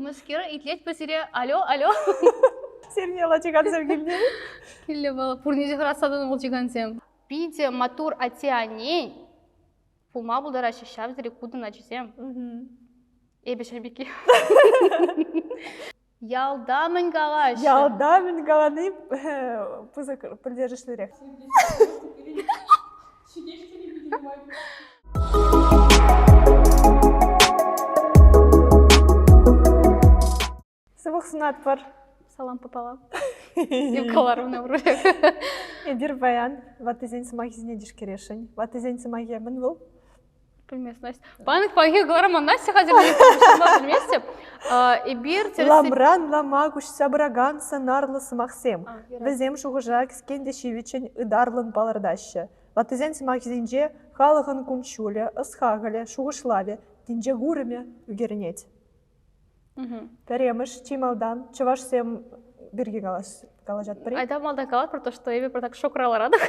Мӗскер итлетпӗр сире. Алло, алло. Сирӗн яла чикансем килнӗ. Килнӗ вӑл. Пурне те хӑратса тӑнӑ вӑл чикансем. Питӗ маттур атте-анне пулма пултараҫҫӗ ҫав тери кутӑн ачисем. Эпӗ ҫав пекки. Ялта мӗн калаҫҫӗ? Ялта мӗн калани пысӑк пӗлтерӗшлӗрех. Сывлӑх сунатпӑр. Салам пополам. Евкаларовна вроде. Эпир паян ваттисен сӑмахӗсене тишкересшӗн. Ваттисен сӑмахӗ мӗн вӑл? Пӗлмест, Настя. Панк панхи кӑларӑма Настя хатӗрленет, пӗлместӗп. Эпир Ламран лама куҫса пыракан сӑнарлӑ сӑмахсем. Вӗсем шухӑша кӗскен те ҫивӗччӗн ытарлӑн палӑртаҫҫӗ. Ваттисен сӑмахӗсенче халӑхӑн кун-ҫулӗ, ӑс-хакӑлӗ, шухӑшлавӗ, тӗнче курӑмӗ ӳкерӗнет. Пӗрремӗш, чи малтан чӑвашсем пирки калаҫатпӑр-и? Айта малтан калатпӑр, то что эпӗ пӗртак шокра ларатӑп.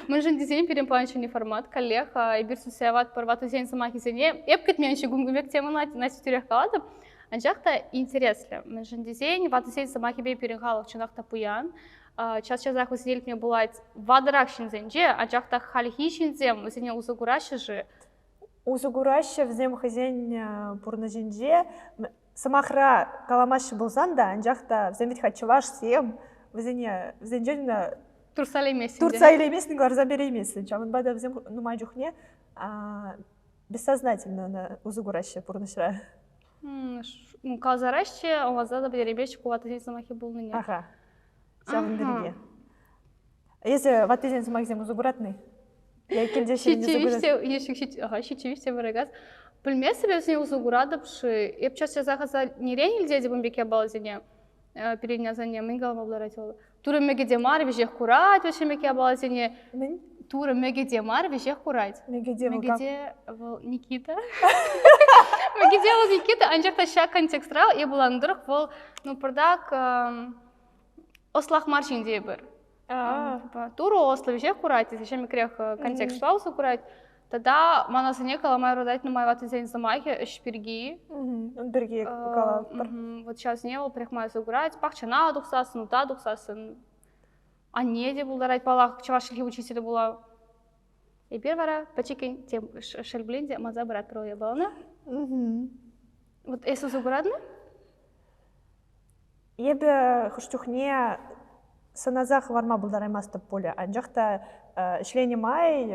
Мӗншӗн тесен пирӗн план ҫӗнӗ формат. Каллех эпир сӳтсе яватпӑр ваттисен сӑмахӗсене. Эп кӗтмен-ши кун пек темӑна Настя тӳрех калатӑп. Анчах та интереслӗ. Мӗншӗн тесен ватӑсен сӑмахӗпе пирӗн халӑх чӑнах та пуян. Час-часах вӗсене илтме пулать ватӑрах ҫынсенче, анчах та хальхи ҫынсем вӗсене усӑ кураҫҫӗ-ши? Усӑ кураҫҫӗ вӗсем хӑйсен пурнӑҫӗнче. Сӑмахра каламаҫҫӗ пулсан та, анчах та вӗсем вӗт-ха чӑвашсем, вӗсене вӗсенчен туртса илейместӗн. Туртса илейместӗн, кӑларса перейместӗн. Ҫавӑнпа та вӗсем нумай чухне бессознательно усӑ кураҫҫӗ пурнӑҫра. Каласараҫҫӗ, ӑнланса та пӗтереймеҫҫӗ ку ваттисен сӑмахӗ пулнине. Аха. Ҫавӑн пирки. Эсӗ ваттисен сӑмахӗсем усӑ куратни? Я килте Ҫиччӗ виҫ те выракас. Пӗлместӗп эсӗ усӑ куратӑп-ши? Эп час-часах аса нерен илтетӗп ун пек япаласене. Пирӗн асанне мӗн калама пултарать вӑл? Турӑ мӗкӗте мар, веҫех курать вӑл ҫемӗк япаласене. Мӗн? Турӑ мӗкӗте мар, веҫех курать. Мӗкӗте вӑл Мӗкӗте вӑл Никита. Мӗкӗте вӑл Никита, анчах та ҫак контекстра эп вуланӑ тӑрӑх вӑл ну пӑртак ӑслах мар ҫын тейӗпӗр. Турӑ ӑслӑ веҫех курать тесе ҫемӗкрех контекстпа усӑ курать. Тата мана сӗне калама юратать нумай ваттисен сӑмахӗ ӗҫ пирки. Ун пирки калатпӑр. Вот ҫавсене вӑл пӗрехмай усӑ курать. Пахчана тухсассӑн, ута тухсассӑн. Анне те пултарать, паллах, чӑваш чӗлхи учителӗ пула. Эпир вара пӗчӗккӗн тем шел пулин те манса пыратпӑр вӑл япалана. Вот эс усӑ куратӑн-и? Эпӗ хӑш чухне сӑнаса хӑварма пултараймастӑп пулӗ, анчах та ӗҫленӗ май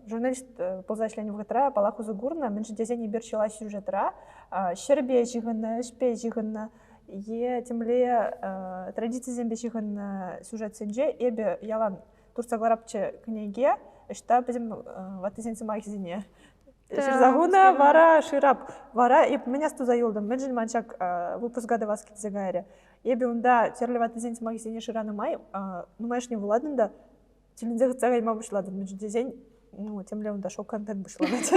журналист пулса ӗҫленӗ вӑхӑтра паллах усӑ курнӑ, мӗншӗн тесен эпир чылай сюжетра ҫӗрпе ҫыхӑннӑ, ӗҫпе ҫыхӑннӑ е темле традицисемпе ҫыхӑннӑ сюжетсенче эпӗ ялан туртса кӑларапчӗ кӗнеке, ӑҫта пӗтӗм ваттисен сӑмахӗсене ҫырса хунӑ, вара шырап. Вара эп мӗн астуса юлтӑм, мӗншӗн ман ҫак выпуска тӑвас килсе кайрӗ. Эпӗ унта тӗрлӗ ваттисен сӑмахӗсене шыранӑ май нумайӑшне вулатӑн та тӗлӗнсе хытса кайма пуҫлатӑн, мӗншӗн тесен ну, темле унта шок-контент пуҫланать.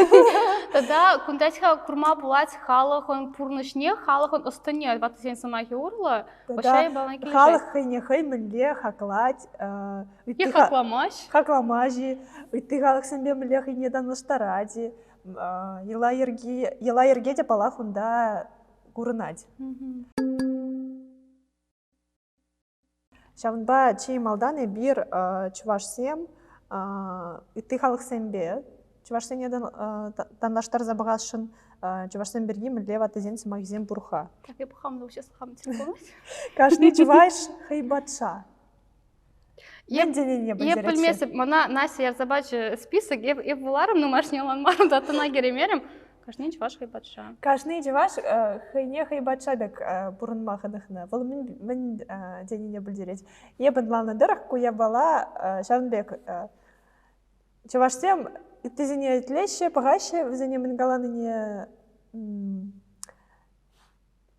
Тата кунта курма пулать халӑхӑн пурнӑҫне, халӑхӑн ӑс-тӑнне ваттисен сӑмахӗ урлӑ. Тата халӑх хӑйне хӑй мӗнле хаклать, Е хакламасть. Хакламасть-и, ытти халӑхсемпе мӗнле хӑйне танлаштарать-и, йӑла-йӗрки, йӑла-йӗрке те паллах унта курӑнать. Ҫавӑнпа чи малтан эпир чӑвашсем ытти халӑхсемпе чӑвашсене танлаштарса пӑхасшӑн чӑвашсем пирки мӗнле ваттисен сӑмахӗсем пур-ха. Так я хам сейчас хам телефон. Кашни чӑваш хӑй патша. Мӗн тенине Эп пӗлместӗп, мана Настя ярса пачӗ список, эп, эп вуларӑм, нумайӑшне ӑнланмарӑм та тӑна кӗреймерӗм. Кашни чӑваш хӑй патша. Кашни чӑваш хӑйне хӑй патша пек пурӑнма хӑнӑхнӑ. Вӑл мӗн, мӗн тенине пӗлтерет. Эп ӑнланнӑ тӑрӑх ку япала ҫавӑн пек чӑвашсем ыттисене итлеҫҫӗ, пӑхаҫҫӗ, вӗсене мӗн каланине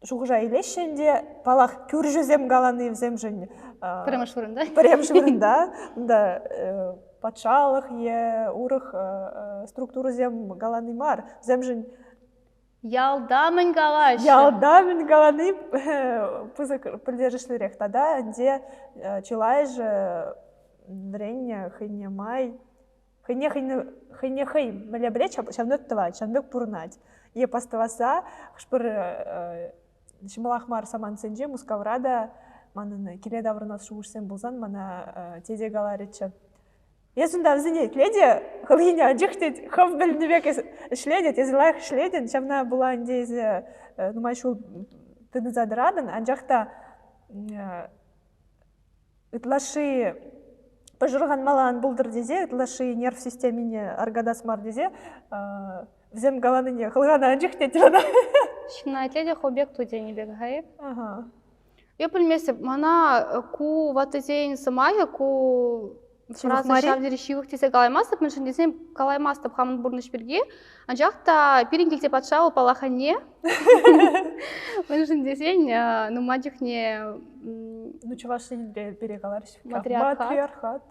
шухӑша илеҫҫӗ ӗнтӗ. Паллах, кӳршӗсем калани вӗсемшӗн пӗрремӗш вырӑнта. Пӗрремӗш вырӑнта. Унта патшалӑх е урӑх структурӑсем калани мар. Вӗсемшӗн Ялта мӗн калаҫҫӗ? Ялта мӗн калани пысӑк пӗлтерӗшлӗрех. Тата ӗнтӗ чылайӑшӗ вӗреннӗ хӑйне май хӑйне хӑйне хӑй мӗнле пӗлет, ҫавна тӑвать, ҫавӑн пек пурӑнать. Е пастӑвасса хӑш-пӗр ҫӑмӑлах мар самантсенче Мускавра та манӑн киле таврӑнас шухӑшсем пулсан мана тете каларӗччӗ. Эс унта вӗсене итле те, хӑлхине анчах тет, хӑв пӗлнӗ пек ӗҫле тет, эсӗ лайӑх ӗҫлетӗн, ҫавна пула ӗнтӗ эсӗ нумай ҫул тытӑнса тӑратӑн, анчах та ытлашши пӑшӑрханмалла ан пултӑр тесе, ытлашши нерв системине аркатас мар тесе вӗсем каланине хӑлхана анчах тет ӑна. Ҫынна итле те хӑв пек ту тенӗ пек, ха-и? Ага. Эп пӗлместӗп, мана ку ваттисен сӑмахӗ, ку фраза ҫав тери ҫывӑх тесе калаймастӑп, мӗншӗн тесен калаймастӑп хамӑн пурнӑҫ пирки. Анчах та пирӗн килте патша вӑл паллах анне. Мӗншӗн тесен нумай чухне Ну, чӑваш енре пире каларӗҫ. Матриархат. Матриархат.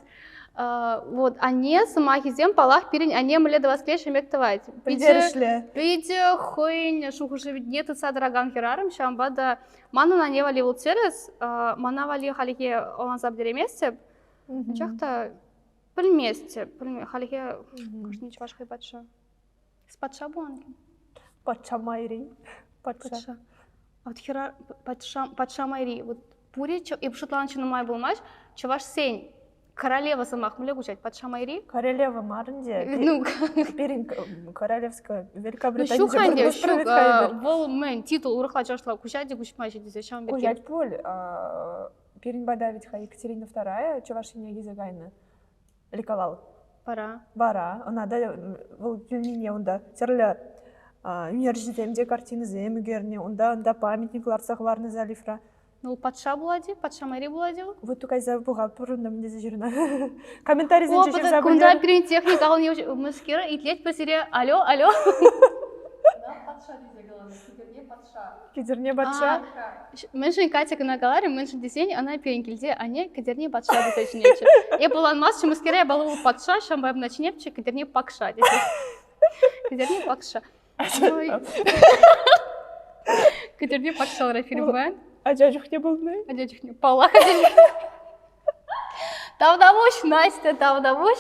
Вот, анне сӑмахӗсем, паллах, пирӗн анне мӗнле тӑвас килет, ҫемек тӑвать. Пӗлтерӗшлӗ. Питӗ хӑйӗн шухӑшӗ-витне тытса тӑракан хӗрарӑм, ҫавӑнпа та манӑн анне валли вӑл тӗрӗс, мана валли хальлӗхе ӑнланса пӗтерейместӗп. Анчах та пӗлместӗп. Хальлӗхе кашни чӑваш хӑй патша. Эс патша пулан Патша майри. Патша. Патша. А вот хера патша, патша майри. Вот пури эп шутланӑ нумай пулмасть. Чӑвашсен королева сӑмах мӗнле куҫать? Патша майри? Королева мар ӗнтӗ. Ну, пирӗн королевская Великобритания. Ну, ҫук ӗнтӗ, ҫук. Вӑл мӗн, титул урӑхла чӑвашла куҫать те куҫмасть тесе ҫавӑн пирки. Куҫать пуль. Пирӗн пата ведь-ха Екатерина II Чӑваш Ене килсе кайнӑ. Ликовал. Вара. Вара. Ӑна та вӑл килнине унта тӗрлӗ ӳнерҫӗсем те картинӑсем ӳкернӗ. Унта унта памятник лартса хӑварнӑ заливра. Ну, патша пулать-и? Патша мэри пулать-и вӑл? Вот кайса пӑха пурӑнтӑм тесе ҫырнӑ. Комментарисенче ҫырса Кунта пирӗн техник алне мӗскер итлетпӗр сире. Алло, алло. Патша тесе каланӑ. Кӗтерне патша. Кӗтерне патша. Мӗншӗн Катя кӑна каларӗ, мӗншӗн тесен ӑна пирӗн килте анне Кӗтерне патша тесе чӗнетчӗ. Эп ӑнланмастчӗ, мӗскере вӑл патша, ҫавӑнпа ӑна чӗнепчӗ Кӗтерне пакша тесе. Кӗтерне пакша. Кӗтерне пакшалара фильмпа. Ача чухне пулнӑ. Ача чухне, паллах, ача чухне. Тавтапуҫ, Настя, тавтапуҫ.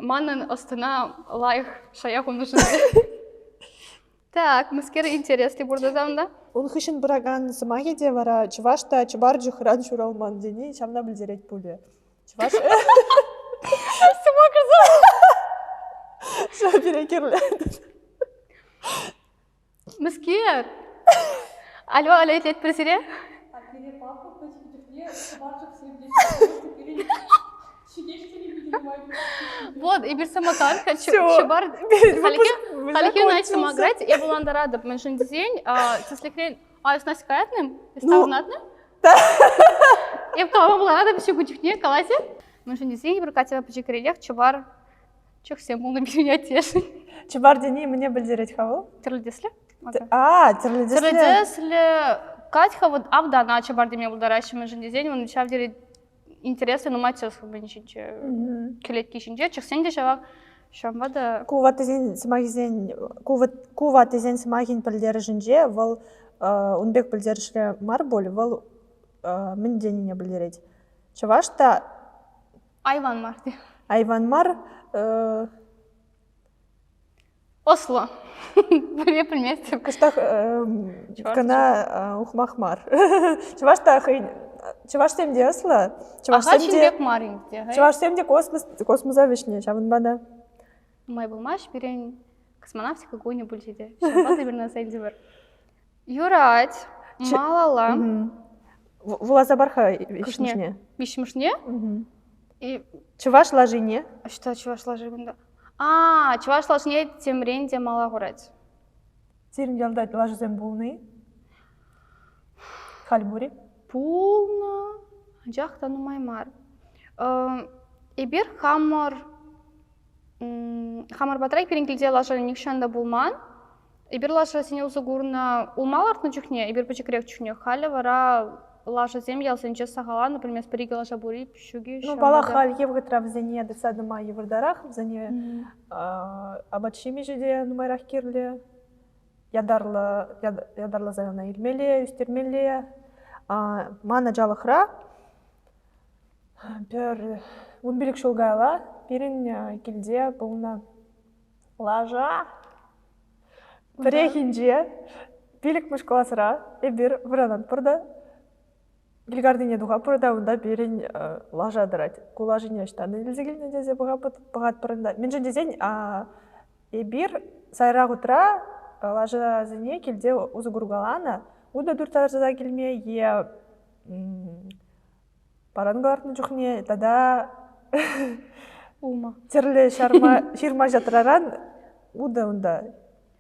Манӑн ӑс-тӑна лайӑх шая хунӑшӑн. Так, мӗскер интересли пур тата унта? Ун хыҫҫӑн пыракан сӑмахӗ те вара чӑваш та чӑпар чӑхран ҫуралман тени ҫавна пӗлтерет пулӗ. Чӑваш Ҫав пире кирлӗ. Мӗскер? Алло, алло, итлетпӗр сире? А пире папа пӗчӗк чухне чӑвашӑксем теҫҫӗ. Вот, эпир самокатка, чӑпар халӗхе начать самограть, эп ӑнлантаратӑп, мӗншӗн тесен, тӗслӗхрен, а эс Настя каятним? Эс таврӑнатним? Эп калама пултаратӑп ҫу ку чухне, калаҫӗ. Мӗншӗн тесен эпир Катьӑпа пӗчӗкренех чӑпар чӑхсем пулнӑ пирӗн аттешӗн. Чӑпар тени мӗне пӗлтерет-ха вӑл? Тӗрлӗ тӗслӗ. А, тӗрлӗ тӗслӗ. Тӗрлӗ тӗслӗ. Катьха вот автана чӑпар теме пултараҫҫӗ, мӗншӗн тесен ун ҫав тери интереслӗ нумай тӗслӗх ҫинче, кӗлетки ҫинче. Чӑхсен те ҫавах ҫавӑнпа та. Ку ваттисен сӑмахӗсен ку ваттисен сӑмахӗн пӗлтерӗшӗнче вӑл ун пек пӗлтерӗшлӗ мар пуль, вӑл мӗн тенине пӗлтерет. Чӑваш та айван мар те. Айван мар. Ӑслӑ. Пӗлме пӗлместӗп. Кӑштах кӑна ухмах мар. Чӑваш та хӑй чӑвашсем те ӑслӑ. Чӑвашсем те пек мар ӗнтӗ. Чӑвашсем те космос космоса вӗҫнӗ, ҫавӑнпа та. Нумай пулмасть пирӗн космонавтика кунӗ пулчӗ те. Ҫавӑнпа та пирӗн аса илтӗмӗр. Юрать. Малалла. Вуласа пар-ха виҫҫӗмӗшне. Виҫҫӗмӗшне? Чӑваш лашине. Ӑҫта чӑваш лаши кунта? А, чӑваш лашине темрен те мала хурать. Сирӗн ялта лашасем пулнӑ-и? Халь пур-и? Пулнӑ, анчах та нумай мар. Эпир хамӑр хамӑр патра пирӗн килте лаша нихҫан та пулман. Эпир лашасене усӑ курнӑ улма лартнӑ чухне, эпир пӗчӗкрех чухне, халӗ вара лашасем ялсенче сахалланнӑ, пӗлмест пӗр-икӗ лаша пур-и, ҫук-и. Ну, паллах, хальхи вӑхӑтра вӗсене тытса тӑма йывӑртарах, вӗсене апат-ҫимӗҫӗ те нумайрах кирлӗ, ятарлӑ ятарласа ӑна илмелле, ӳстермелле. Ман ачалӑхра пӗр 15 ҫул каялла пирӗн килте пулнӑ лаша. Пӗррехинче пиллӗкмӗш класра эпир вӑранатпӑр та килкартине тухатпӑр та унта пирӗн лаша тӑрать. Ку лашине ӑҫтан илсе килнӗ тесе пӑхатпӑр унта. Мӗншӗн тесен эпир сайра хутра лашасене килте усӑ куркаланӑ. Утӑ турттарса килме е паран кӑлартнӑ чухне тата Улма. тӗрлӗ ҫырма-ҫатраран утӑ унта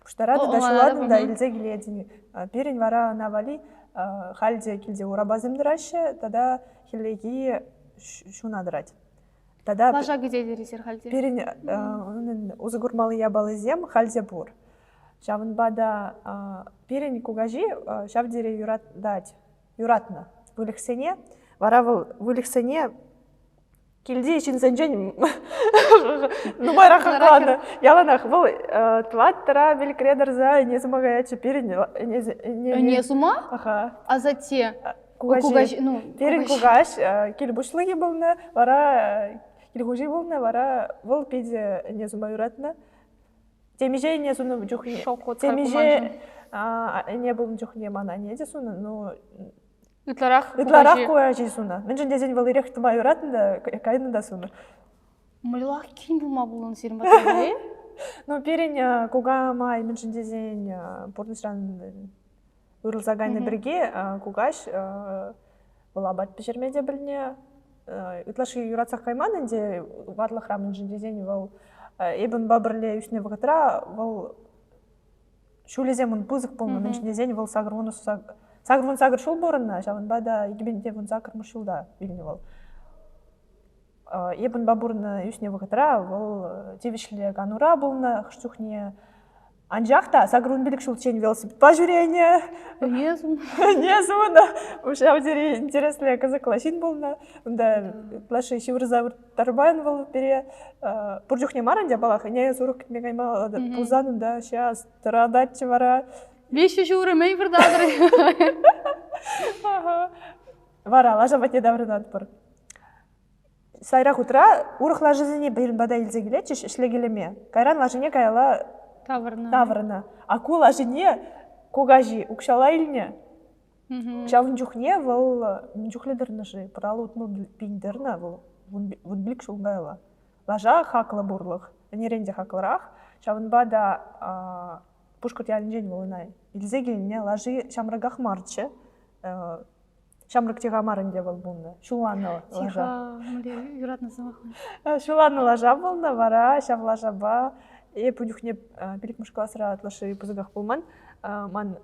пуҫтаратӑн та ҫулатӑн та илсе килетӗн. Пирӗн вара ӑна валли халь те килте урапасем тӑраҫҫӗ тата хӗллехи ҫуна тӑрать. Тата Лаша кӗтетӗр эсир халь те? Пирӗн унӑн усӑ курмалли япалисем халь те пур. Ҫавӑнпа та пирӗн кукаҫи ҫав тери юратать юратнӑ выльӑхсене. Вара вӑл выльӑхсене килти ҫынсенчен нумайрах хакланӑ. Яланах вӑл тӑваттӑра пилӗкре тӑрса ӗне сума каятчӗ. Пирӗн ӗне Ӗне сума? Аха. Асатте. Кукаҫи. Кукаҫ, ну, Пирӗн кукаҫ кил пуҫлӑхӗ пулнӑ, вара кил хуҫи пулнӑ, вара вӑл питӗ ӗне сума юратнӑ. Темиҫе ӗне сунӑ чухне, темиҫе ӗне пулнӑ чухне ман анне те сунӑ, ну ытларах ытларах кукаҫи сунӑ. Мӗншӗн тесен вӑл ирех тӑма юратнӑ та, кайнӑ та сунӑ. Мӑйлах кин пулма пулнӑ сирӗн патра, Ну, пирӗн кукамай мӗншӗн тесен пурнӑҫран уйрӑлса кайнӑ пирки кукаҫ вӑл апат пӗҫерме те пӗлнӗ. Ытлашши юратсах кайман ӗнтӗ ватлӑхра, мӗншӗн тесен вӑл эпӗ унпа пӗрле ӳснӗ вӑхӑтра вӑл ҫулӗсем ун пысӑк пулнӑ, мӗншӗн тесен вӑл 88 ҫул пурӑннӑ, ҫавӑнпа та 2018 ҫулта вилнӗ вӑл. Эп унпа пурӑннӑ ӳснӗ вӑхӑтра вӑл тивӗҫлӗ канура пулнӑ хӑш чухне. Анчах та 85 ҫулччен велосипедпа ҫӳренӗ. Ӗне сунӑ. Ӗне сунӑ. Ҫав тери интереслӗ, кӑсӑклӑ ҫын пулнӑ. Унта ытлашши ҫывӑрса вырттарман вӑл пире. Пур чухне мар ӗнтӗ, паллах, ӗне сурӑх кӗтме каймалла пулсан унта час тӑрататчӗ вара. Виҫҫӗ ҫурӑ мӗн выртатӑр? Вара лаша патне таврӑнатпӑр. Сайра хутра урӑх лашасене пирӗн пата илсе килетчӗҫ ӗҫлекелеме. Кайран лашине каялла тавӑрнӑ. Тавӑрнӑ. А ку лашине кукаҫи укҫалла илнӗ. Ҫавӑн чухне вӑл мӗн чухлӗ тӑрнӑ-ши? Пӑрал 60 пин тӑрнӑ вӑл 15 ҫул каялла. Лаша хаклӑ пурлӑх, ӗнерен те хаклӑрах. Ҫавӑнпа та Пушкӑрт ялӗнчен вӑл ӑна илсе килнӗ. Лаши ҫамрӑках марччӗ. Ҫамрӑк тиха мар ӗнтӗ вӑл пулнӑ. Ҫулланнӑ лаша. Тиха, мӗнле юратнӑ сӑмах. Ҫулланнӑ лаша пулнӑ, вара ҫав лашапа эп ун чухне пиллӗкмӗш класра ытлашши пысӑках пулман. Ман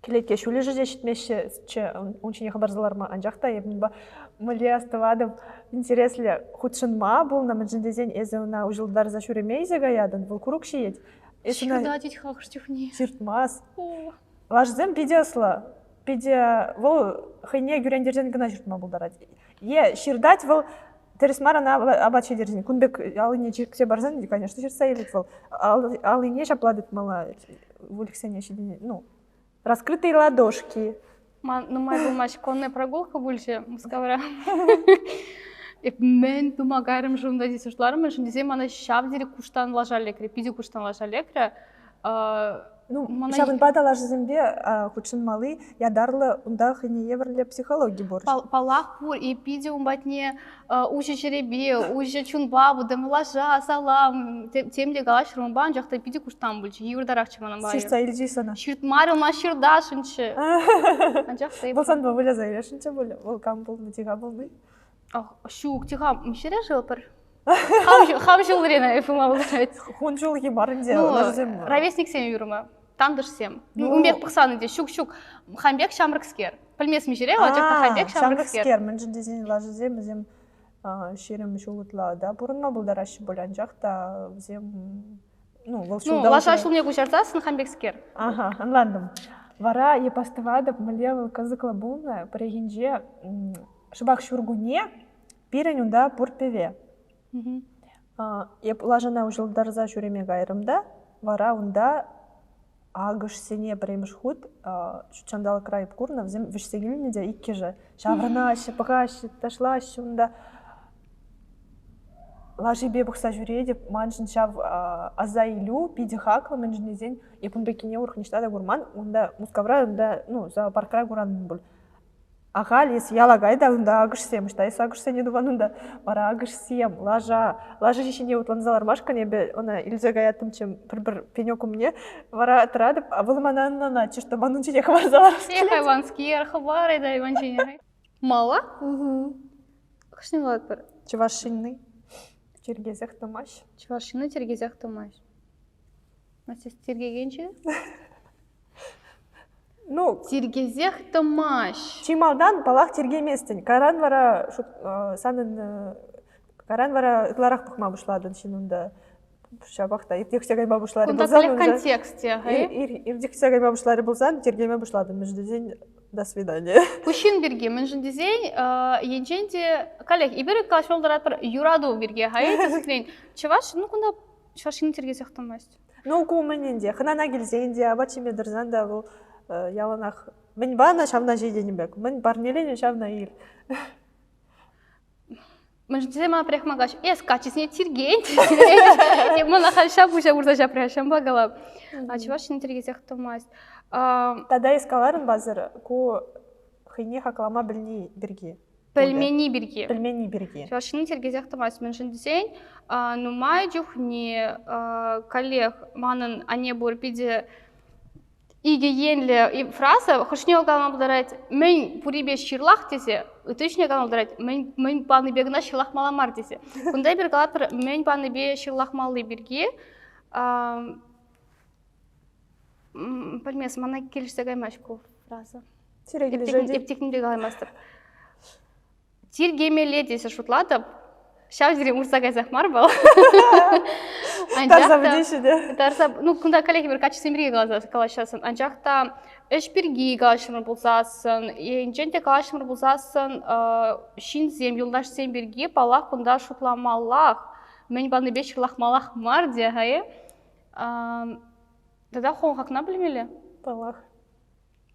кӗлетке ҫӳллӗшӗ те ҫитмеҫҫӗччӗ ун ҫине хӑпарса ларма. Анчах та эп унпа мӗнле астӑватӑп, интереслӗ хутшӑнма пулнӑ, мӗншӗн тесен эсӗ ӑна уҫӑлтарса ҫӳреме илсе каятӑн, вӑл курӑк ҫиет. Эс ӑна Ҫыртать хӑш чухне. Ҫыртмасть. Лашасем питӗ ӑслӑ. Питӗ вӑл хӑйне кӳрентерсен кӑна ҫыртма пултарать. Е ҫыртать вӑл тӗрӗс мар ӑна апат ҫитерсен. Кун пек аллине чиксе парсан, конечно, ҫыртса илет вӑл. Аллине ҫапла тытмалла выльӑхсене ҫитӗнет. Ну, раскрытые ладошки. Ман нумай пулмасть конная прогулка пулчӗ Мускавра. Эп мӗн тума кайрӑм-ши унта тесе шутларӑм, мӗншӗн тесен мана ҫав тери куштан лаша лекрӗ, питӗ куштан лаша лекрӗ. Ну, мана... ҫавӑнпа та лашасемпе хутшӑнмалли ятарлӑ унта хӑйне евӗрлӗ психологи пур. Паллах пур, и питӗ ун патне уҫӑ чӗрепе, уҫӑ чунпа, потом лаша, салам, тем те калаҫрӑм унпа, анчах та питӗ куштан пулчӗ, йывӑртарахчӗ мана. Ҫыртса илчӗ сана. Ҫыртмарӗ, ӑна ҫыртасшӑнччӗ. Анчах та... Вӑл санпа выляса илесшӗнччӗ пуль, вӑл кам пулнӑ, тиха пулни? Ҫук, тиха, миҫере-ши пӗр? Хам ҫулрен пулма пултарать. Хун ҫулхи мар ӗнтӗ. Ну, ровесниксем юрӑма, тантӑшсем. Ну, ун пек пӑхсан ӗнтӗ, ҫук-ҫук, хам пек ҫамрӑкскер. Пӗлмес миҫере, анчах та хам пек ҫамрӑкскер. Ҫамрӑкскер, мӗншӗн тесен лашасем вӗсем 20 ҫул ытла та пурӑнма пултараҫҫӗ пуль, анчах та вӗсем ну, вӑл Ну, лаша ҫулне куҫарсассӑн хам пекскер. Ага, ӑнлантӑм. Вара эп астӑватӑп, мӗнле вӑл кӑсӑклӑ пулнӑ. Пӗррехинче шӑпах ҫуркунне Пирӗн унта пур пӗве. Эп лашана уҫӑлтарса ҫӳреме кайрӑм та, вара унта акӑшсене пӗрремӗш хут ҫутҫанталӑкра эп курнӑ, вӗсем вӗҫсе килнӗ те иккӗшӗ ҫаврӑнаҫҫӗ, пӑхаҫҫӗ, ташлаҫҫӗ унта. Лашипе пӑхса ҫӳретӗп, маншӑн ҫав аса илӳ питӗ хаклӑ, мӗншӗн тесен эп ун пеккине урӑх ниҫта та курман. Унта Мускавра, унта, ну, зоопаркра куран пуль. Ахаль эс яла кай та унта акӑшсем, ӑҫта эс акӑшсене тупан унта? Вара акӑшсем, лаша. Лаша ҫине утланса лармашкӑн эпӗ ӑна илсе каяттӑмччӗ пӗр-пӗр пенек умне. Вара тӑратӑп, а вӑл мана ӑнланатчӗ, что ман ун ҫине хӑварса ларас килет. Хайванскер, хӑвар та Иван ҫине. Мала? Хӑшне вулатпӑр? Чӑваш ҫынни тиркесех тӑмасть. Чӑваш ҫынни тиркесех тӑмасть. Настя, тиркекенчи? Ну, тиркесех тӑмасть. Чи малтан, паллах, тиркеместӗн. Кайран вара санӑн кайран вара ытларах пӑхма пуҫлатӑн ҫын унта. Ҫапах та иртӗхсе кайма пуҫларӗ Кунта пулсан. Кунта контексте. Иртӗхсе кайма пуҫларӗ пулсан, тиркеме пуҫлатӑн. Мӗншӗн тесен до свидания. Ку ҫын пирки, мӗншӗн тесен, енчен те, коллег, эпир калаҫма пултаратпӑр юрату пирки, хай, тӗслӗхрен, чӑваш, ну, кунта чӑваш ҫынни тиркесех тӑмасть. Ну, ку мӗн ӗнтӗ, хӑнана килсен те, апат ҫиме тӑрсан та вӑл яланах мӗн панӑ, ҫавна ҫитӗнӗ пек, мӗн парнеленӗ, ҫавна ил. Мӗншӗн тесен мана пӗрех макаҫ, эс каччисене тиркен Мана халь ҫав пуҫа курса ҫапрӗ, ҫампа калап. А чӑваш ҫын тиркесех тӑмасть. Тата эс каларӑн пасӑр, ку хӑйне хаклама пӗлни пирки. Пӗлменни пирки. Пӗлменни пирки. Чӑваш ҫынни тиркесех тӑмасть. Мӗншӗн тесен нумай чухне каллех манӑн анне пур питӗ икӗ енлӗ фраза хӑшне вӑл калама пултарать мӗн пурипе ҫырлах тесе, ытти ҫине калама пултарать мӗн, мӗн панипе кӑна ҫырлахмалла мар тесе. Кунта эпир калатпӑр мӗн панипе ҫырлахмалли пирки. Пӗлмес, мана килӗшсе каймасть ку фраза. Сире килӗшет. Эп тек нимпе калаймастӑп. Тиркемелле тесе шутлатӑп. Ҫав тери урса кайсах мар вӑл. Анчах Тарса пӗтеҫҫӗ те. Тарса, ну, кунта коллеги пӗр каччӑсем пирки калаҫасӑн. Анчах та ӗҫ пирки калаҫрӑмӑр пулсассӑн, енчен те калаҫрӑмӑр пулсассӑн, ҫынсем, юлташсем пирки, паллах, кунта шутламаллах. Мӗн панипе ҫырлахмаллах мар те-ха, Тата хӑв хакна пӗлмелле. Паллах.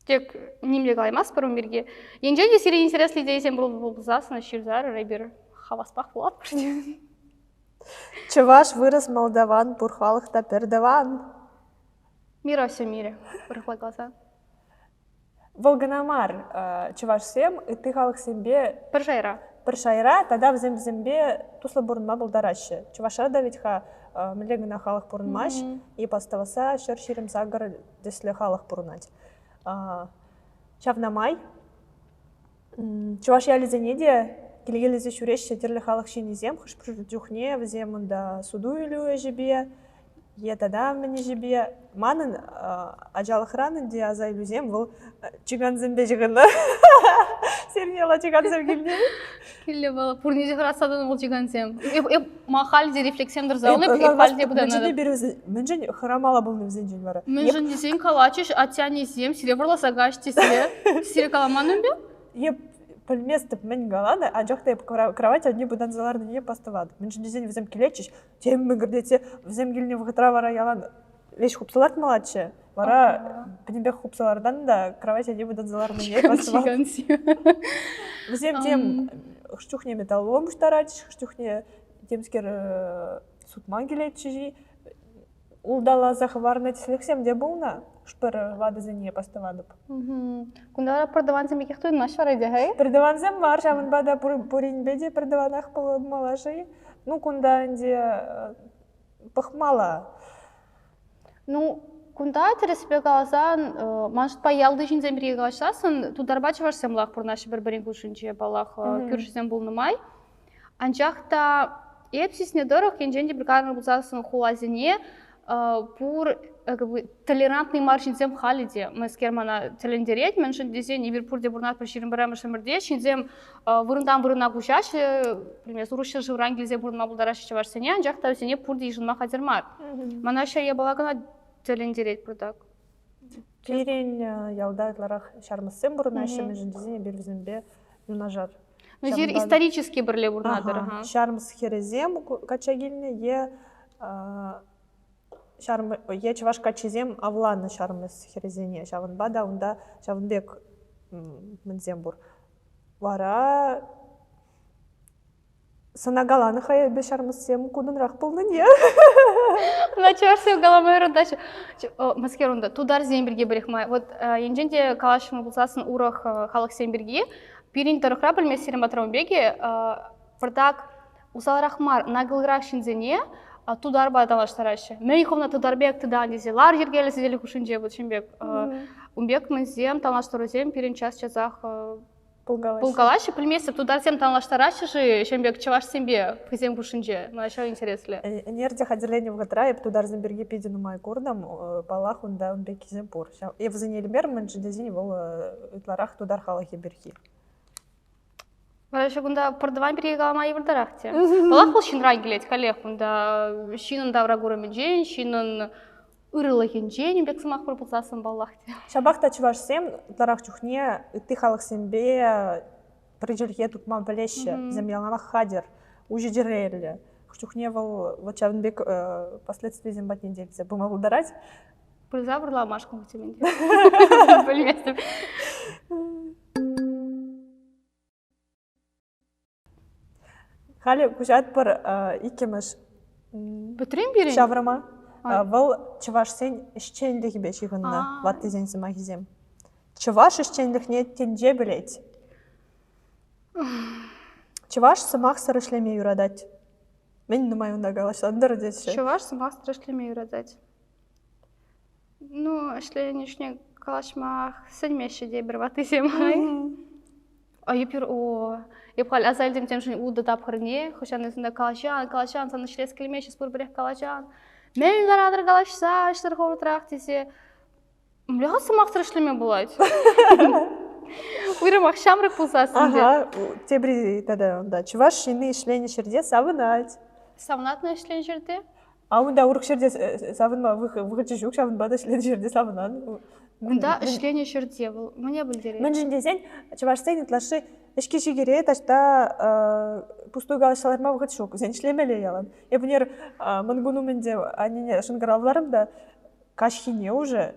Тек ним те калаймастпӑр ун пирки. Енчен те сире интереслӗ идейӑсем пулсассӑн ҫырсарӑр, эпир хаваспах вулатпӑр. Чӑваш, вырӑс, молдаван, пур халӑх та пӗр тӑван. Мир во всем мире, урӑхла каласан. Вӑл кӑна мар, чӑвашсем ытти халӑхсемпе пӗр шайра. Пӗр шайра тата вӗсем вӗсемпе туслӑ пурӑнма пултараҫҫӗ. Чӑвашра та вӗт-ха мӗнле кӑна халӑх пурӑнмасть, и пастӑвасса 128 тӗслӗ халӑх пурӑнать. Ҫавна май чӑваш ялӗсене те килкелесе ҫӳреҫҫӗ тӗрлӗ халӑх ҫыннисем. Хӑш-пӗр чухне вӗсем унта суту-илӳ ӗҫӗпе Е тата мӗн ӗҫӗпе манӑн ачалӑхран ӗнтӗ аса илӳсем вӑл чикансемпе ҫыхӑннӑ. Сирӗн яла чикансем килнӗ. Килнӗ вӑл. Пурне те хӑратса тӑнӑ вӑл чикансем. Эп, эп ма халь те рефлекссем тӑрса улӑп, эп халь те пытанатӑп. Мӗншӗн хӑрамалла пулнӑ вӗсенчен вара? Мӗншӗн тесен калачӗҫ атте-аннесем сире вӑрласа каҫ тесе. Сире каламан ӗнтӗ? Эп пӗлместӗп мӗн каланӑ, анчах та эп кровать одни пытанса ларнине пастӑватӑп. Мӗншӗн тесен вӗсем килетчӗҫ, тем мӗкӗртетсе вӗсем килнӗ вӑхӑтра вара ялан веҫ хупса лартмаллаччӗ. Вара пӗтӗмпех хупса лартан та кровать ҫине пытанса ларнине Вӗсем тем хӑш чухне металлолом пуҫтаратчӗҫ, хӑш чухне темскер сутма килетчӗҫ-и. Улталаса хӑварнӑ тӗслӗхсем те пулнӑ. Хӑш-пӗр ватӑсене пастӑватӑп. Кунта вара пӗртӑвансем пекех туйӑнмасть вара те, Пӗртӑвансем мар, ҫавӑнпа та пуринпе те пӗртӑванах пулмалла-ши? Ну, кунта ӗнтӗ пӑхмалла. Ну, кунта тӗрӗспе каласан, ман шутпа ялти ҫынсем пирки калаҫсассӑн тутарпа чӑвашсем лайӑх пурӑнаҫҫӗ пӗр-пӗрин хушшинче, паллах, кӳршӗсем пулнӑ май. Анчах та эп сиснӗ тӑрӑх, енчен те пӗр пулсассӑн хуласене пур как бы толерантный мар ҫынсем халӗ те мӗскер мана тӗлӗнтерет, мӗншӗн тесен эпир пурте пурӑнатпӑр 21-мӗш ӗмӗрте, ҫынсем вырӑнтан вырӑна куҫаҫҫӗ, например, урӑх ҫӗршывран килсе пурӑнма пултараҫҫӗ чӑвашсене, анчах та вӗсене пурте йышӑнма хатӗр мар. Мана ҫав япала кӑна тӗлӗнтерет пӑртак. Пирӗн ялта ытларах ҫармӑссем пурӑнаҫҫӗ, мӗншӗн тесен эпир вӗсемпе юнашар. Ну, эсир исторически пӗрле пурӑнатӑр. Ҫармӑс хӗрӗсем качча килнӗ е е чӑваш каччисем авланнӑ ҫармӑс хӗрӗсене. Ҫавӑнпа та унта ҫавӑн пек мӗнсем пур. Вара. Сана каланӑ-ха эпӗ ҫармӑссем кутӑнрах пулнине. Ӑна чӑвашсем калама юратаҫҫӗ. Мӗскер унта тутарсем пирки пӗрех май. Вот енчен те калаҫнӑ пулсассӑн урӑх халӑхсем пирки пирӗн тӑрӑхра пӗлмест Патрон пекки пӑртак усалрах мар, наглӑрах ҫынсене тутарпа танлаштараҫҫӗ. Мӗн хӑвна тутар пек тытан тесе лар йӗркеллӗ сӗтел хушшинче вот ҫын пек. Ун пек мӗнсем танлаштарусем пирӗн час-часах Пулкалаҫҫӗ. Пулкалаҫҫӗ, пӗлместӗп, тутарсем танлаштараҫҫӗ-ши ҫын пек чӑвашсемпе хӑйсем хушшинче? Мана ҫав интереслӗ. Ӗнер те хатӗрленнӗ вӑхӑтра эп тутарсем пирки питӗ нумай куртӑм. Паллах, унта ун пеккисем пур. Ҫав эп вӗсене илмерӗм, мӗншӗн тесен вӑл ытларах тутар халӑхӗ пирки. Вара ҫак кунта пӗртӑван пирки калама йывӑртарах те. Паллах, вӑл ҫынран килет, каллех кунта ҫыннӑн тавракурӑмӗнчен, ҫыннӑн ырӑлӑхӗнчен пек сӑмах пур пулсассӑн паллах те. Ҫапах та чӑвашсем ытларах чухне ытти халӑхсемпе пӗр чӗлхе тупма пӗлеҫҫӗ. Вӗсем яланах хатӗр, уҫӑ чӗреллӗ. Хӑш чухне вӑл вот ҫавӑн пек последствисем патне те илсе пыма пултарать. Пырса вӑрламашкӑн темен те. Пӗлместӗп. Халӗ куҫатпӑр иккӗмӗш Пӗтрен пирӗн? ҫаврӑма. Вӑл чӑвашсен ӗҫченлӗхӗпе ҫыхӑннӑ ваттисен сӑмахӗсем. Чӑваш ӗҫченлӗхне тӗнче пӗлет. Чӑваш сӑмахсӑр ӗҫлеме юратать. Мӗн нумай унта калаҫсан-тӑр теҫҫӗ. Чӑваш сӑмахсӑр ӗҫлеме юратать. Ну, ӗҫленӗ чухне калаҫма сӗнмеҫҫӗ тепӗр ваттисем. А эпир, о, эп халь аса илтӗм темшӗн утӑ тапхӑрне, хӑҫан эс унта калаҫан, калаҫан, сан ӗҫлес килмест, эс пурпӗрех калаҫан. Мӗн ларатӑр калаҫса, ӗҫлӗр хӑвӑртрах тесе. Мӗнле-ха сӑмахсӑр ӗҫлеме пулать? Уйрӑмах ҫамрӑк пулсассӑн те. Ага, тепри тата унта чӑваш ҫынни ӗҫленӗ ҫӗрте савӑнать. Савӑнатна ӗҫленӗ ҫӗрте? А унта урӑх ҫӗрте савӑнма вӑхӑчӗ ҫук, ҫавӑнпа та ӗҫленӗ ҫӗрте савӑнан. Унта ӗҫленӗ ҫӗрте вӑл мӗне пӗлтерет? Мӗншӗн тесен чӑвашсен ытлашши ӗҫкӗ-ҫикӗре таҫта пустуй калаҫса ларма вӑхӑт ҫук. Вӗсен ӗҫлемелле ялан. Эп ӗнер Мӑнкун умӗн те аннене шӑнкӑравларӑм та каҫхине уже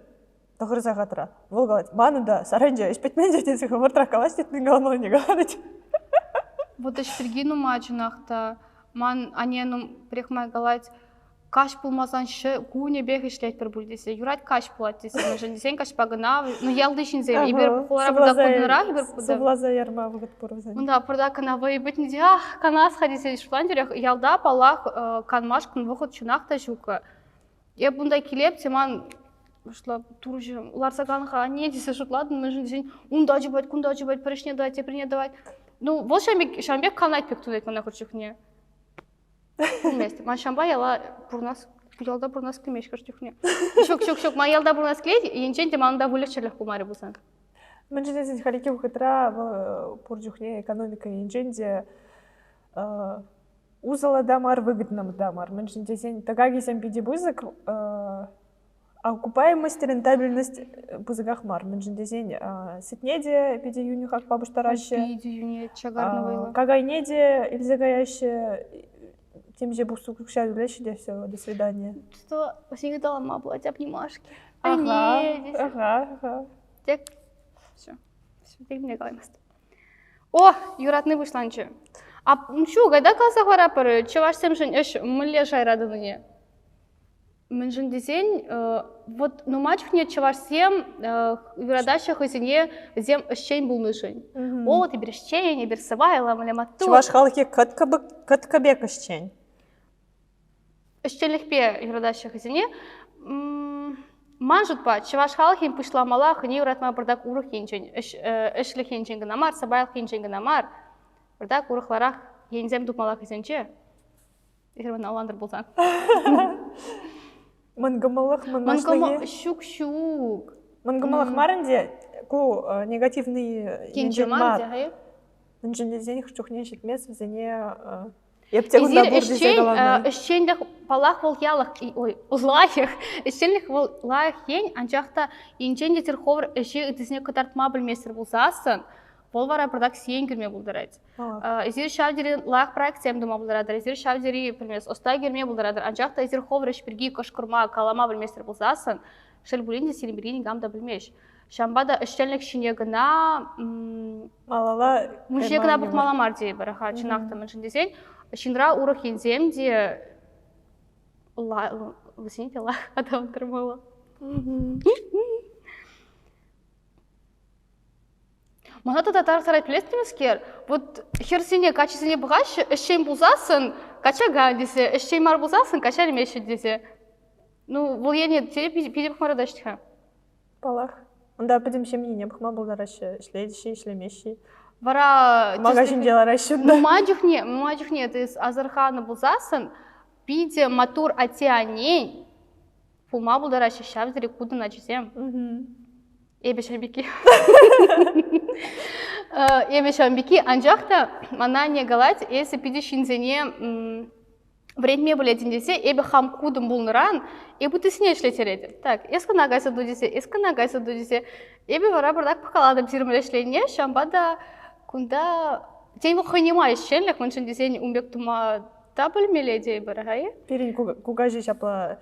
тӑхӑр сахатра. Вӑл калать, манӑн та сарайӗнче ӗҫ пӗтмен те тесе хӑвӑртрах калаҫ тет, мӗн каламаллине калать. Вот ӗҫ пирки нумай чӑнах та. Ман анне пӗрехмай калать, каҫ пулмасан кунӗпех ӗҫлетпӗр пуль тесе. Юрать каҫ пулать тесе. Мӗншӗн тесен каҫпа кӑна, ну ялти ҫынсем, эпир хулара пӑртак кутӑнрах, эпир Сывласа ярма вӑхӑт пур вӗсен. Унта пӑртак кӑна вӑйӑ пӗтнӗ те, ах, канас-ха тесе шутлан тӳрех. Ялта, паллах, канмашкӑн вӑхӑт чӑнах та ҫуккӑ. Эп унта килеп те ман шутла турӑҫӑм ларса кан-ха анне тесе шутлатӑн, мӗншӗн тесен унта чупать, кунта чупать, пӗр ӗҫне тӑвать, теприне тӑвать. Ну, вӑл ҫавӑн пек, ҫавӑн пек канать пек туять мана хӑш чухне. Пӗлместӗп. Ман ҫавӑнпа яла пурӑнас, ялта пурӑнас килмест хӑш чухне. Ҫук, ҫук, ҫук, ман ялта пурӑнас килет, енчен те ман унта выльӑх-чӗрлӗх пулмарӗ пулсан. Мӗншӗн тесен хальхи вӑхӑтра вӑл пур чухне экономика енчен те усӑллӑ та мар, выгодно та мар. Мӗншӗн тесен тӑкакӗсем питӗ пысӑк, окупаемость, рентабельность пысӑках мар. Мӗншӗн тесен сӗтне те питӗ йӳнӗ хакпа пуҫтараҫҫӗ. Питӗ йӳнӗ, чакарнӑ вӑйлӑ. Какайне те илсе каяҫҫӗ, темиҫе пус укҫа тӳлеҫҫӗ те все, до свидания. Что вӗсене ыталама пулать, обнимашки. Ага, ага, ага. Тек все, все, тек не калаймастӑп. О, юратни пуҫланчӗ. А ҫук, айта каласа хӑваратпӑр, чӑвашсемшӗн ӗҫ мӗнле шайра тӑнине. Мӗншӗн тесен, вот нумай чухне чӑвашсем юратаҫҫӗ хӑйсене вӗсем ӗҫчен пулнишӗн. О, эпир ӗҫчен, эпир сӑпайлӑ, мӗнле маттур. Чӑваш халӑхӗ кӑткӑ пек ӗҫчен. Ӗҫченлӗхпе юратаҫҫӗ хӑйсене. Ман шутпа, чӑваш халӑхӗн пуҫламалла хӑйне юратма пӑртак урӑх енчен, ӗҫлӗх енчен кӑна мар, сӑпайлӑх енчен кӑна мар, пӑртак урӑхларах енсем тупмалла хӑйсенче. Эсир мана ӑнлантӑр пулсан. Мӑнкӑмӑллӑх, мӑнаҫлӑхӗ. Ҫук, ҫук. Мӑнкӑмӑллӑх мар ӗнтӗ, ку негативный енчен мар. Мӗншӗн тесен хӑш чухне ҫитмест вӗсене Эп те кунта пур тесе каланӑ. Ӗҫченлӗх, паллах, вӑл ялӑх, ой, лайӑх. Ӗҫченлӗх вӑл лайӑх ен, анчах та енчен те сир хӑвӑр ӗҫе ыттисене кӑтартма пӗлместӗр пулсассӑн, вӑл вара пӑртак сиен кӳме пултарать. Эсир ҫав тери лайӑх проектсем тума пултаратӑр, эсир ҫав тери пӗлмес, ӑста кӳрме пултаратӑр, анчах та эсир хӑвӑр ӗҫ пирки кӑшкӑрма, калама пӗлместӗр пулсассӑн, шел пулин те сирӗн пирки никам та пӗлмест. Ҫавӑнпа та ӗҫченлӗх ҫине кӑна малалла ун ҫине кӑна пӑхмалла мар тейӗпӗр-ха, чӑнах та, мӗншӗн тесен. ҫынра урӑх енсем те вӗсене те лайӑх аталантармалла. Мана тата тарӑхтарать пӗлес темескер, вот хӗрсене, каччӑсене пӑхаҫҫӗ, ӗҫчен пулсассӑн качака тесе, ӗҫчен мар пулсассӑн качча илмеҫҫӗ тесе. Ну, вӑл енне те питӗ пӑхма юратаҫҫӗ-ха. Паллах. Унта пӗтӗм ҫемьене пӑхма пултараҫҫӗ, ӗҫлеҫҫӗ, ӗҫлемеҫҫӗ. Вара Магазинте лараҫҫӗ унта. Нумай чухне, нумай чухне ты асӑрханӑ пулсассӑн, питӗ маттур атте-аннен пулма пултараҫҫӗ ҫав тери кутӑн ачисем. Эпӗ ҫав пекки. Эпӗ ҫавӑн пекки, анчах та мана анне калать, эсӗ питӗ ҫынсене вӗрентме пӗлетӗн тесе, эпӗ хам кутӑн пулнӑран, эпӗ ыттисене ӗҫлеттеретӗп. Так, эс кӑна кайса ту тесе, эс кӑна кайса ту тесе. Эпӗ вара пӑртак пӑхкалатӑп сирӗн ӗҫленине, ҫавӑнпа та кунта тен вӑл хӑйне май ӗҫченлӗх, мӗншӗн тесен ун пек тума та пӗлмелле тейӗпӗр-ха-и? Пирӗн кукаҫи ҫапла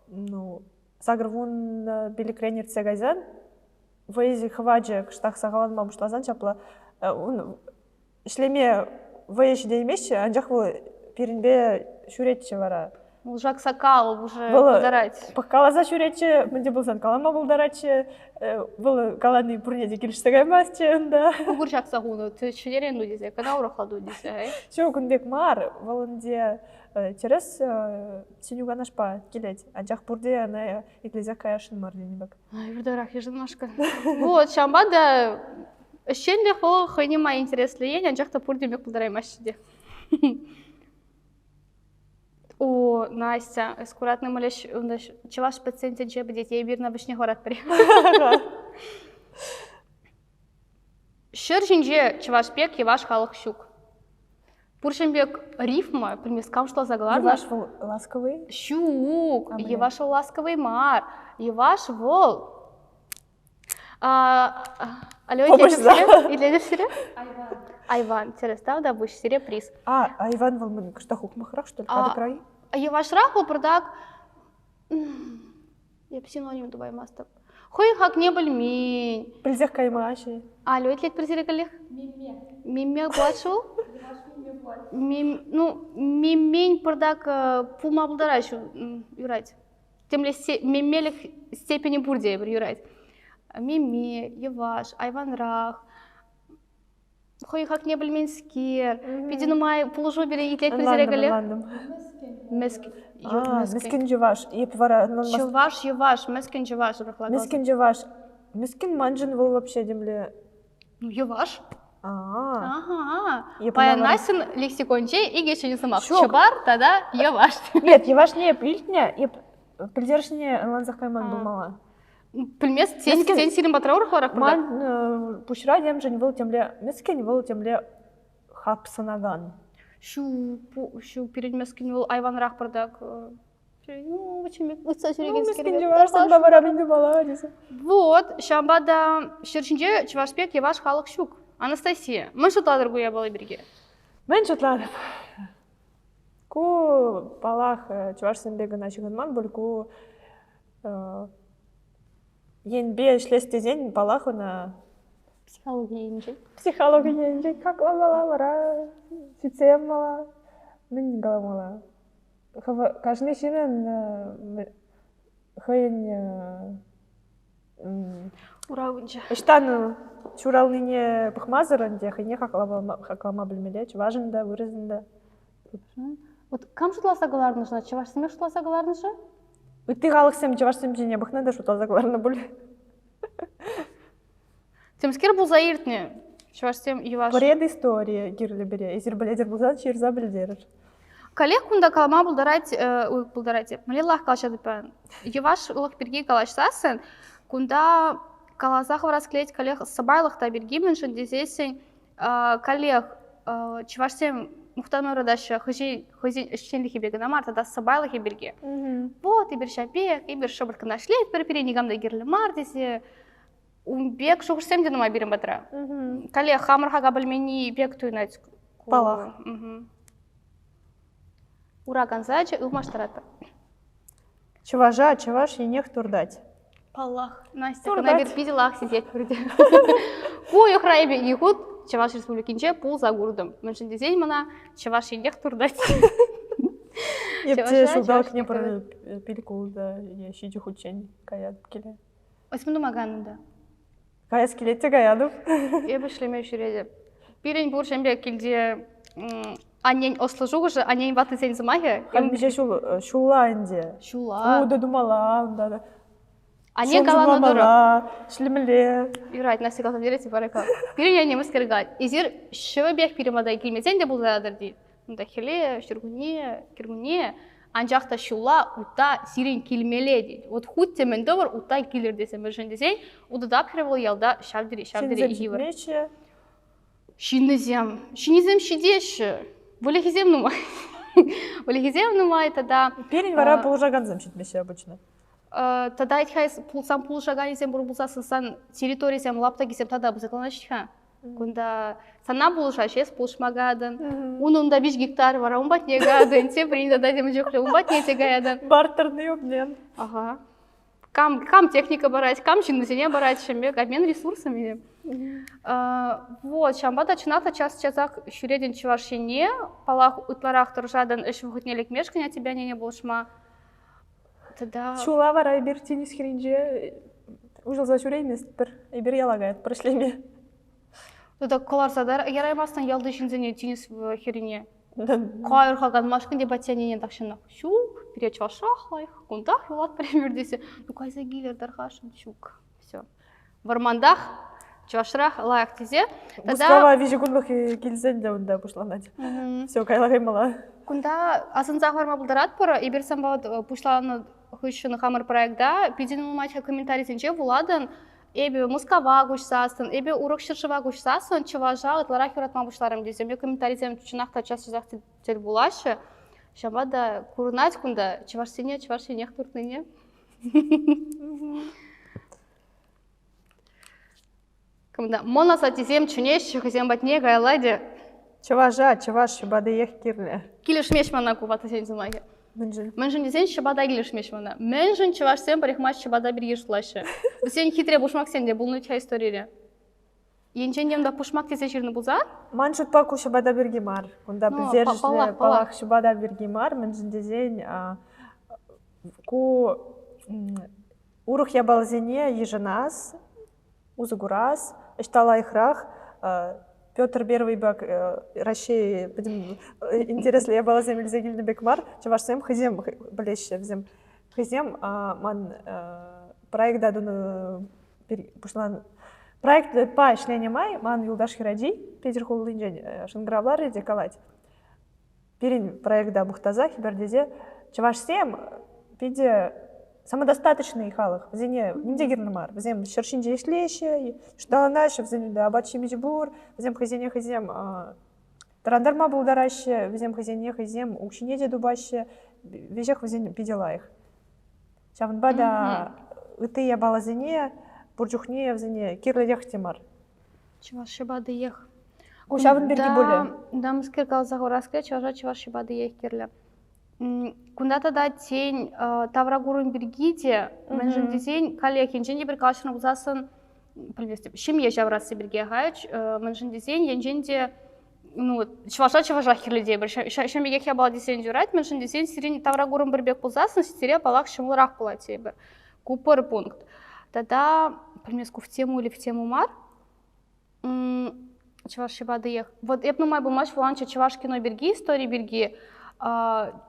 ну, 85-рен иртсе кайсан вӑйӗ хӑвачӗ кӑштах сахалланма пуҫласан ҫапла ун ӗҫлеме вӑйӗ ҫитейместчӗ, анчах вӑл пирӗнпе ҫӳретчӗ вара. Вӑл Жак Сакал уже пултарать. Пӑхкаласа ҫӳретчӗ, мӗн те пулсан калама пултаратчӗ. Вӑл калани пурне те килӗшсе каймастчӗ унта. Кукӑр ҫакса хунӑ, ҫӗнӗрен ту тесе, кӑна урӑхла ту тесе. Ҫук, ун пек мар. Вӑл ӗнтӗ тӗрӗс сӗнӳ канашпа килет. Анчах пурте ӑна итлесех каясшӑн мар тенӗ пек. Йывӑртарах йышӑнмашкӑн. Вот, ҫавӑнпа та ӗҫченлӗх вӑл хӑйне май интереслӗ ен, анчах та пурте пек пултараймаҫҫӗ те. О, Настя, эс куратнӑ мӗлӗш унта чӑваш пӗтсен тӗнче пӗтет, эпир на вӗҫне хӑратпӑр. Ҫӗр ҫинче чӑваш пек йӑваш халӑх ҫук. Пур ҫын пек рифма, пӗлмест, кам шутласа кӑларнӑ. Йӑваш вӑл ласковый? Ҫук, йӑваш вӑл ласковый мар. Йӑваш вӑл Алло, итлетӗр сире? Айван. Айван, тӗрӗс, да, пуҫ сире приз. А, Айван вӑл мӗн, кӑштах ухмахрах, что ли, катӑкрай? Йӑвашрах вӑл пӑртак эп синоним тупаймастӑп. Хӑй хакне пӗлмен. Пӗлсех каймаҫҫӗ. Алло, итлетпӗр сире каллех? Мемме. Мемме пулать шул? Йӑваш мемме пулать. Мем, ну, меммен пӑртак пулма пултараҫ, юрать. Темле меммелӗх степени пур тейӗпӗр, юрать. Мемме, йӑваш, айванрах, хӑй хакне пӗлменскер, питӗ нумай пулӑшу пире итлет пӗлтере каллех. Мӗскӗн. Мӗскӗн чӑваш. Эп вара Чӑваш, йӑваш, мӗскӗн чӑваш урӑхла Мӗскӗн чӑваш. Мӗскӗн маншӑн вӑл вообще темле Ну, йӑваш. Ага. Паян Настьӑн лексиконче икӗ ҫӗнӗ сӑмах. Чӑпар тата йӑваш. Нет, йӑвашне эп илтнӗ, эп пӗлтерӗшне ӑнлансах кайман пулмалла. Пӗлмест, тен, тен сирӗн патра урӑхларах Ман пуҫра темшӗн вӑл темле мӗскӗн, вӑл темле хапсӑнакан. Ҫу, ҫу пирӗн мӗскӗн вӑл айванрах пӑртак. Ну, ыйтса ҫӳрекенскер. Вот, ҫавӑнпа та ҫӗр ҫинче чӑваш пек йӑваш халӑх ҫук. Анастасия, мӗн шутлатӑр ку япала пирки? Мӗн шутлатӑп? Ку, паллах, чӑвашсемпе кӑна ҫыхӑнман пуль, ку енпе ӗҫлес тесен, паллах, ӑна Психологи енчен. Психологи енчен хакламалла вара, сӳтсе явмалла. Мӗн каламалла? Кашни ҫыннӑн хӑйӗн Уравӗнче. Ӑҫтан ҫуралнине пӑхмасӑр ӗнтӗ хӑйне хаклама пӗлмелле, чӑвашӑн та, вырӑсӑн та. Вот кам шутласа кӑларнӑ-ши? Чӑвашсемех шутласа кӑларнӑ-ши? Ытти халӑхсем чӑвашсем ҫине пӑхнӑ та шутласа кӑларнӑ пуль. Темскер пулса иртнӗ. Чӑвашсем йӑваш. Предыстория кирлӗ пире. Эсир пӗлетӗр пулсан ҫырса пӗлтерӗр. Коллег кунта калама пултарать, пултарать. Мӗнле лайӑх калаҫатӑп паян. Йӑвашлӑх пирки калаҫсассӑн кунта каласа хӑварас килет коллег сӑпайлӑх та пирки, мӗншӗн тесессӗн коллег чӑвашсем мухтанма юратаҫҫӗ хӑйсен хӑйсен ӗҫченлӗхӗпе кӑна мар тата сӑпайлӑхӗ пирки. Вот эпир ҫав пек, эпир шӑпӑрт кӑна ӗҫлетпӗр, пире никам та кирлӗ мар тесе ун пек шухӑшсем те нумай пирӗн патра. Каллех хамӑр хака пӗлменни пек туйӑнать. Паллах. Ура кансачӗ ылмаштаратпӑр. Чӑваша чӑваш енех туртать. Паллах. Настя, кӑна пир питӗ лайӑх сисетпӗр те. Ку уйӑхра эпӗ икӗ хут Чӑваш Республикинче пулса куртӑм. Мӗншӗн тесен мана Чӑваш Енех туртать. Епте ҫулталӑкне пӗр пилкул та е ҫичӗ хутчен каятӑп киле. Ӑсмын тумакан унта. Каяс килет те каятӑп. Эпӗ ӗҫлеме ҫӳретӗп. Пирӗн пур ҫемье килте аннен ӑслӑ шухӑшӗ, аннен ваттисен сӑмахӗ. Халь миҫе ҫул ҫулла ӗнтӗ. Ҫулла. Утӑ тумалла унта та. Анне каланӑ тӑрӑх. Ӗҫлемелле. Юрать, Настя каласа берет, вара Пирӗн анне мӗскер калать. Эсир ҫӑвӗпех пирӗн пата килмесен те пултаратӑр тет. Унта хӗле, ҫуркунне, кӗркунне. Анчах та ҫулла утта сирӗн килмелле тет. Вот хуть те мӗн тӑвӑр, утта килӗр тесе мӗншӗн тесен утӑ тапхӑрӗ вӑл ялта ҫав тери, ҫав тери йывӑр. Ҫыннисем, ҫыннисем ҫитеҫҫӗ. Выльӑхӗсем нумай. Выльӑхӗсем нумай тата... Пирӗн вара пулӑшакансем ҫитмеҫҫӗ обычно. Тата ха пулсан пулӑшаканӗсем пур пулсассӑн сан территорисем лаптӑкӗсем тата пысӑкланаҫҫӗ-ха. Кунта сана пулӑшаҫ, эс пулӑшма каятӑн. Ун унта виҫ гектар вара ун патне каятӑн, теприн тата темӗн чухлӗ ун патне те каятӑн. Бартерный обмен. Ага. Кам, кам техника парать, кам ҫыннисене парать, ҫемье обмен ресурсами. Вот, ҫавӑнпа та чӑнах та час-часах ҫӳретӗн Чӑваш Ене, паллах, ытларах тӑрӑшатӑн ӗҫ вӑхӑтне лекмешкӗн аттепе аннене пулӑшма. Тата Ҫула вара эпир тинӗс хӗрринче уҫӑлса ҫӳрейместпӗр. Эпир яла каятпӑр ӗҫлеме. Тата кӑларса та яраймастӑн ялти ҫынсене тинӗс хӗррине. Кайӑр-ха канмашкӑн те патьянине тахҫанах. Ҫук, пире чӑвашрах лайӑх, кунтах юлатпӑр эпир тесе. Ну кайса килӗр тархасшӑн, ҫук. Все. Вӑрмантах, чӑвашрах лайӑх тесе. Тата Мускава виҫӗ кунлӑх килсен те унта пуҫланать. Все, кайла каймалла. Кунта асӑнса хӑварма пултаратпӑр. Эпир санпа пуҫланӑ хыҫҫӑн хамӑр проекта питӗ нумай комментарисенче вулатӑн. Эпӗ Мускава куҫсассӑн, эпӗ урӑх ҫӗршыва куҫсассӑн чӑваша ытларах юратма пуҫларӑм тесе комментарисем чӑнах та час-часах тӗл пулаҫҫӗ. Ҫавӑнпа та курӑнать кунта чӑвашсене чӑваш енех туртнине. Кунта мӑн асаттесем чӗнеҫҫӗ хӑйсем патне каялла те. Чӑваша чӑваш ҫӑпатиех кирлӗ. Килӗшмест мана ку ваттисен сӑмахӗ. Мӗншӗн? Мӗншӗн тесен ҫӑпата килӗшмест мана. Мӗншӗн чӑвашсем пӗрехмач ҫӑпата пирки шутлаҫҫӗ? Вӗсен хитре пушмаксем те пулнӑ-ха историре. Енчен те унта пушмак тесе ҫырнӑ пулсан? Ман шутпа ку ҫӑпата пирки мар. Кунта пӗлтерӗшлӗ паллах, паллах ҫӑпата пирки мар, мӗншӗн тесен ку урӑх япаласене йышӑнас, усӑ курас, ӑҫта лайӑхрах Петр Первыйпа Раҫҫей пӗтӗм интереслӗ япаласем илсе килнӗ пек мар, чӑвашсем хӑйсем пӗлеҫҫӗ, вӗсем хӑйсем ман проекта тунӑ пуҫланӑ проектпа ӗҫленӗ май ман юлташ хӗрачи Питӗр хулинчен шӑнкӑравларӗ те калать. Пирӗн проекта мухтаса хӗпӗртесе чӑвашсем питӗ самодостаточный халӑх. Вӗсене ним те кирлӗ мар. Вӗсем ҫӗр ҫинче ӗҫлеҫҫӗ, ӑшталанаҫҫӗ, вӗсен апат-ҫимӗҫӗ пур, вӗсем хӑйсене хӑйсем тӑрантарма пултараҫҫӗ, вӗсем хӑйсене хӑйсем укҫине те тупаҫҫӗ. Веҫех вӗсен питӗ лайӑх. Ҫавӑнпа та ытти япаласене пур чухне вӗсене кирлӗрех те мар. Чӑваш ҫӑпатиех. Ку ҫавӑн пирки пулӗ. Да, мӗскер каласа хурас килет, чӑваша чӑваш ҫӑпатиех кирлӗ. Кунта тата тен тавракурӑм пирки те, мӗншӗн тесен каллех енчен те пӗр калаҫнӑ пулсассӑн, пӗлместӗп, ҫемье ҫавӑрасси пирки ахаль, мӗншӗн тесен енчен те ну, чӑваша чӑвашах кирлӗ тепӗр. Ҫавӑн пекех япала тесен юрать, мӗншӗн тесен сирӗн тавракурӑм пӗр пек пулсассӑн сире паллах ҫӑмӑлрах пулать тепӗр. Ку пӗр пункт. Тата, пӗлмес ку в тему или в тему мар, чӑваш ҫӑпатиех. Вот эп нумай пулмасть вуланччӗ чӑваш кино пирки, истори пирки.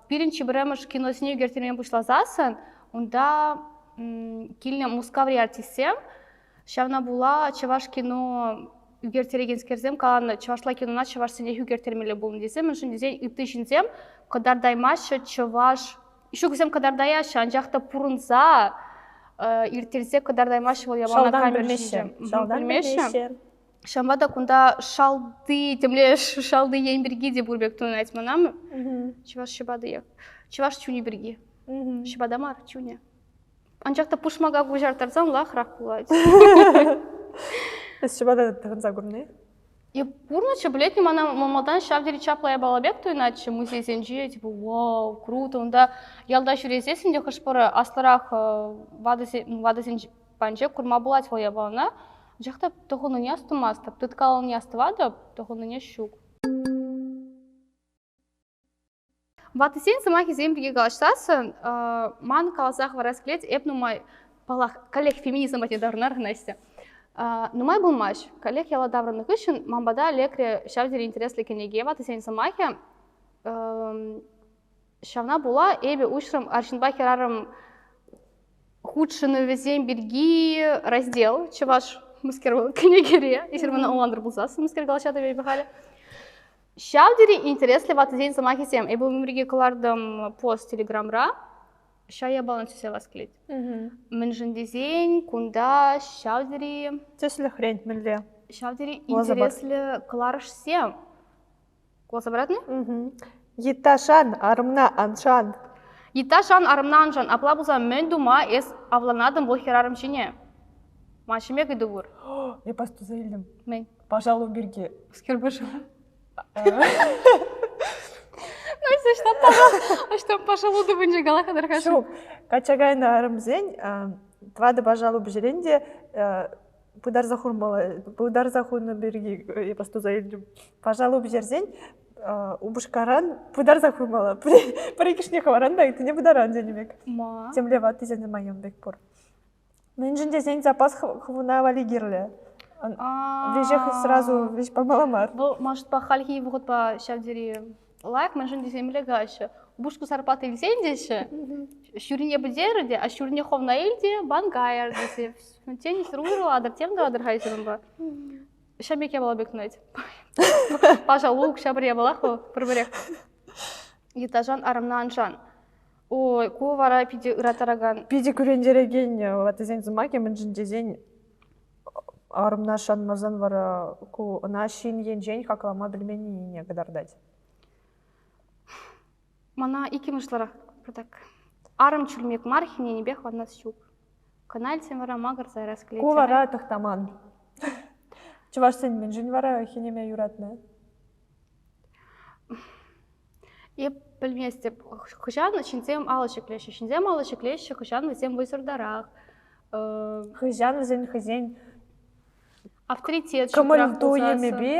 Пирӗн чи пӗрремӗш киносене ӳкерттерме пуҫласассӑн унта килнӗ Мускаври артистсем Ҫавна пула чӑваш кино ӳкерттерекенскерсем каланӑ чӑвашла кинона чӑвашсенех ӳкерттермелле пулнӑ тесе, мӗншӗн тесен ытти ҫынсем кӑтартаймаҫҫӗ чӑваш ҫук вӗсем кӑтартаяҫҫӗ, анчах та пурӑнса ирттерсе кӑтартаймаҫҫӗ вӑл япалана Шалтан камера ҫинче. Шалтан пӗлмеҫҫӗ. Ҫавӑнпа та кунта шалти темле шалти ен пирки те пур пек туйӑнать мана. Чӑваш ҫӑпатиех. Чӑваш чунӗ пирки. Ҫӑпата мар, чунӗ. Анчах та пушмака куҫарттарсан лахрах пулать. Эс ҫӑпата тӑхӑнса курни? Я курнӑччӗ, пӗлетне, мана малтан ҫав тери чаплӑ япала пек туйӑнатчӗ музейсенче, типа, вау, круто, унта ялта ҫӳресессӗн те хӑш-пӗр аслӑрах ватӑсен, ватӑсен панче курма пулать вӑл япалана. Анчах та тӑхӑннине астумастӑп, тыткаланине астӑватӑп, тӑхӑннине ҫук. Ваттисен сӑмахӗсем пирки калаҫсассӑн, ман каласа хӑварас килет, эп нумай, паллах, каллех феминизм патне таврӑнар, Настя. Нумай пулмасть, каллех яла таврӑннӑ хыҫҫӑн ман пата лекрӗ ҫав тери интереслӗ кӗнеке ваттисен сӑмахӗ. Ҫавна пула эпӗ уҫрӑм арҫынпа хӗрарӑм хутшӑнӑвӗсем пирки раздел чӑваш мӗскер вӑл кӗнекере. Эсир мана ӑнлантӑр пулсассӑн мӗскер калаҫатӑп эпӗ халӗ. Ҫав тери интереслӗ ваттисен сӑмахӗсем. Эпӗ ун пирки кӑлартӑм пост Телеграмра. Ҫав япалана сӳтсе явас килет. Мӗншӗн тесен кунта ҫав тери... Тӗслӗхрен мӗнле? Ҫав тери интереслӗ кӑларӑшсем. Куласа паратни? Йытта шан, арӑмна ан шан. Йытта шан, арӑмна ан шан. Апла пулсан мӗн тума эс авланатӑн вӑл хӗрарӑм ҫине? Ман ҫиме ыйту пур. Эп астуса илтӗм. Мӗн? Пашалу пирки. Скер пашалу? Настя, ӑҫтан пашалу, ӑҫтан пашалу тупӑнчӗ кала-ха тархасшӑн. Ҫук, качча кайнӑ арӑмсен тӑватӑ пашалу пӗҫерен те пытарса хурмалла, пытарса хунӑ пирки эп астуса илтӗм. Пашалу пӗҫерсен упӑшкаран пытарса хурмалла. Пӗр иккӗшне хӑваран та ыттине пытаран тенӗ пек. Ма? Темле ваттисен майӑм пек пур. Мӗншӗн тесен запас хӑвна валли кирлӗ. Веҫех сразу веҫ памалла мар. Вӑл машутпа хальхи вӑхӑтпа ҫав тери лайӑх, мӗншӗн тесен мӗнле калаҫҫӗ. Упӑшку зарплата илсен теҫҫӗ, ҫуррине пӗтерӗр те, а ҫуррине хӑвна ил те банка яр тесе. Тен, уйрӑлатӑр, тем тӑватӑр-ха эсир унпа. Ҫав пек япала пек тунать. Пашалу укҫа пӗр япалах вӑл, пӗр-пӗрех. Йыташан арӑмна ан шан. Ой, ку вара питӗ ыраттаракан. Питӗ кӳрентерекен ваттисен сӑмахӗ, мӗншӗн тесен арӑмна шанмасан вара ку ӑна ҫын енчен хаклама пӗлменнине кӑтартать. Мана иккӗмӗш ларах пӗртак. Арӑм чӳлмек мар, хӗненипех ванас ҫук. Кӑна илсен вара макӑрса ярас килет. Ку вара тӑхтаман. Чӑвашсен мӗншӗн вара хӗнеме юратнӑ? Эп пӗлместӗп, хӑҫан ҫынсем алӑ ҫӗклеҫҫӗ. Ҫынсем алӑ ҫӗклеҫҫӗ, хӑҫан вӗсем вӑйсӑртарах. Хӑҫан вӗсен хӑйсен авторитет кӑмӑл-туйӑмӗпе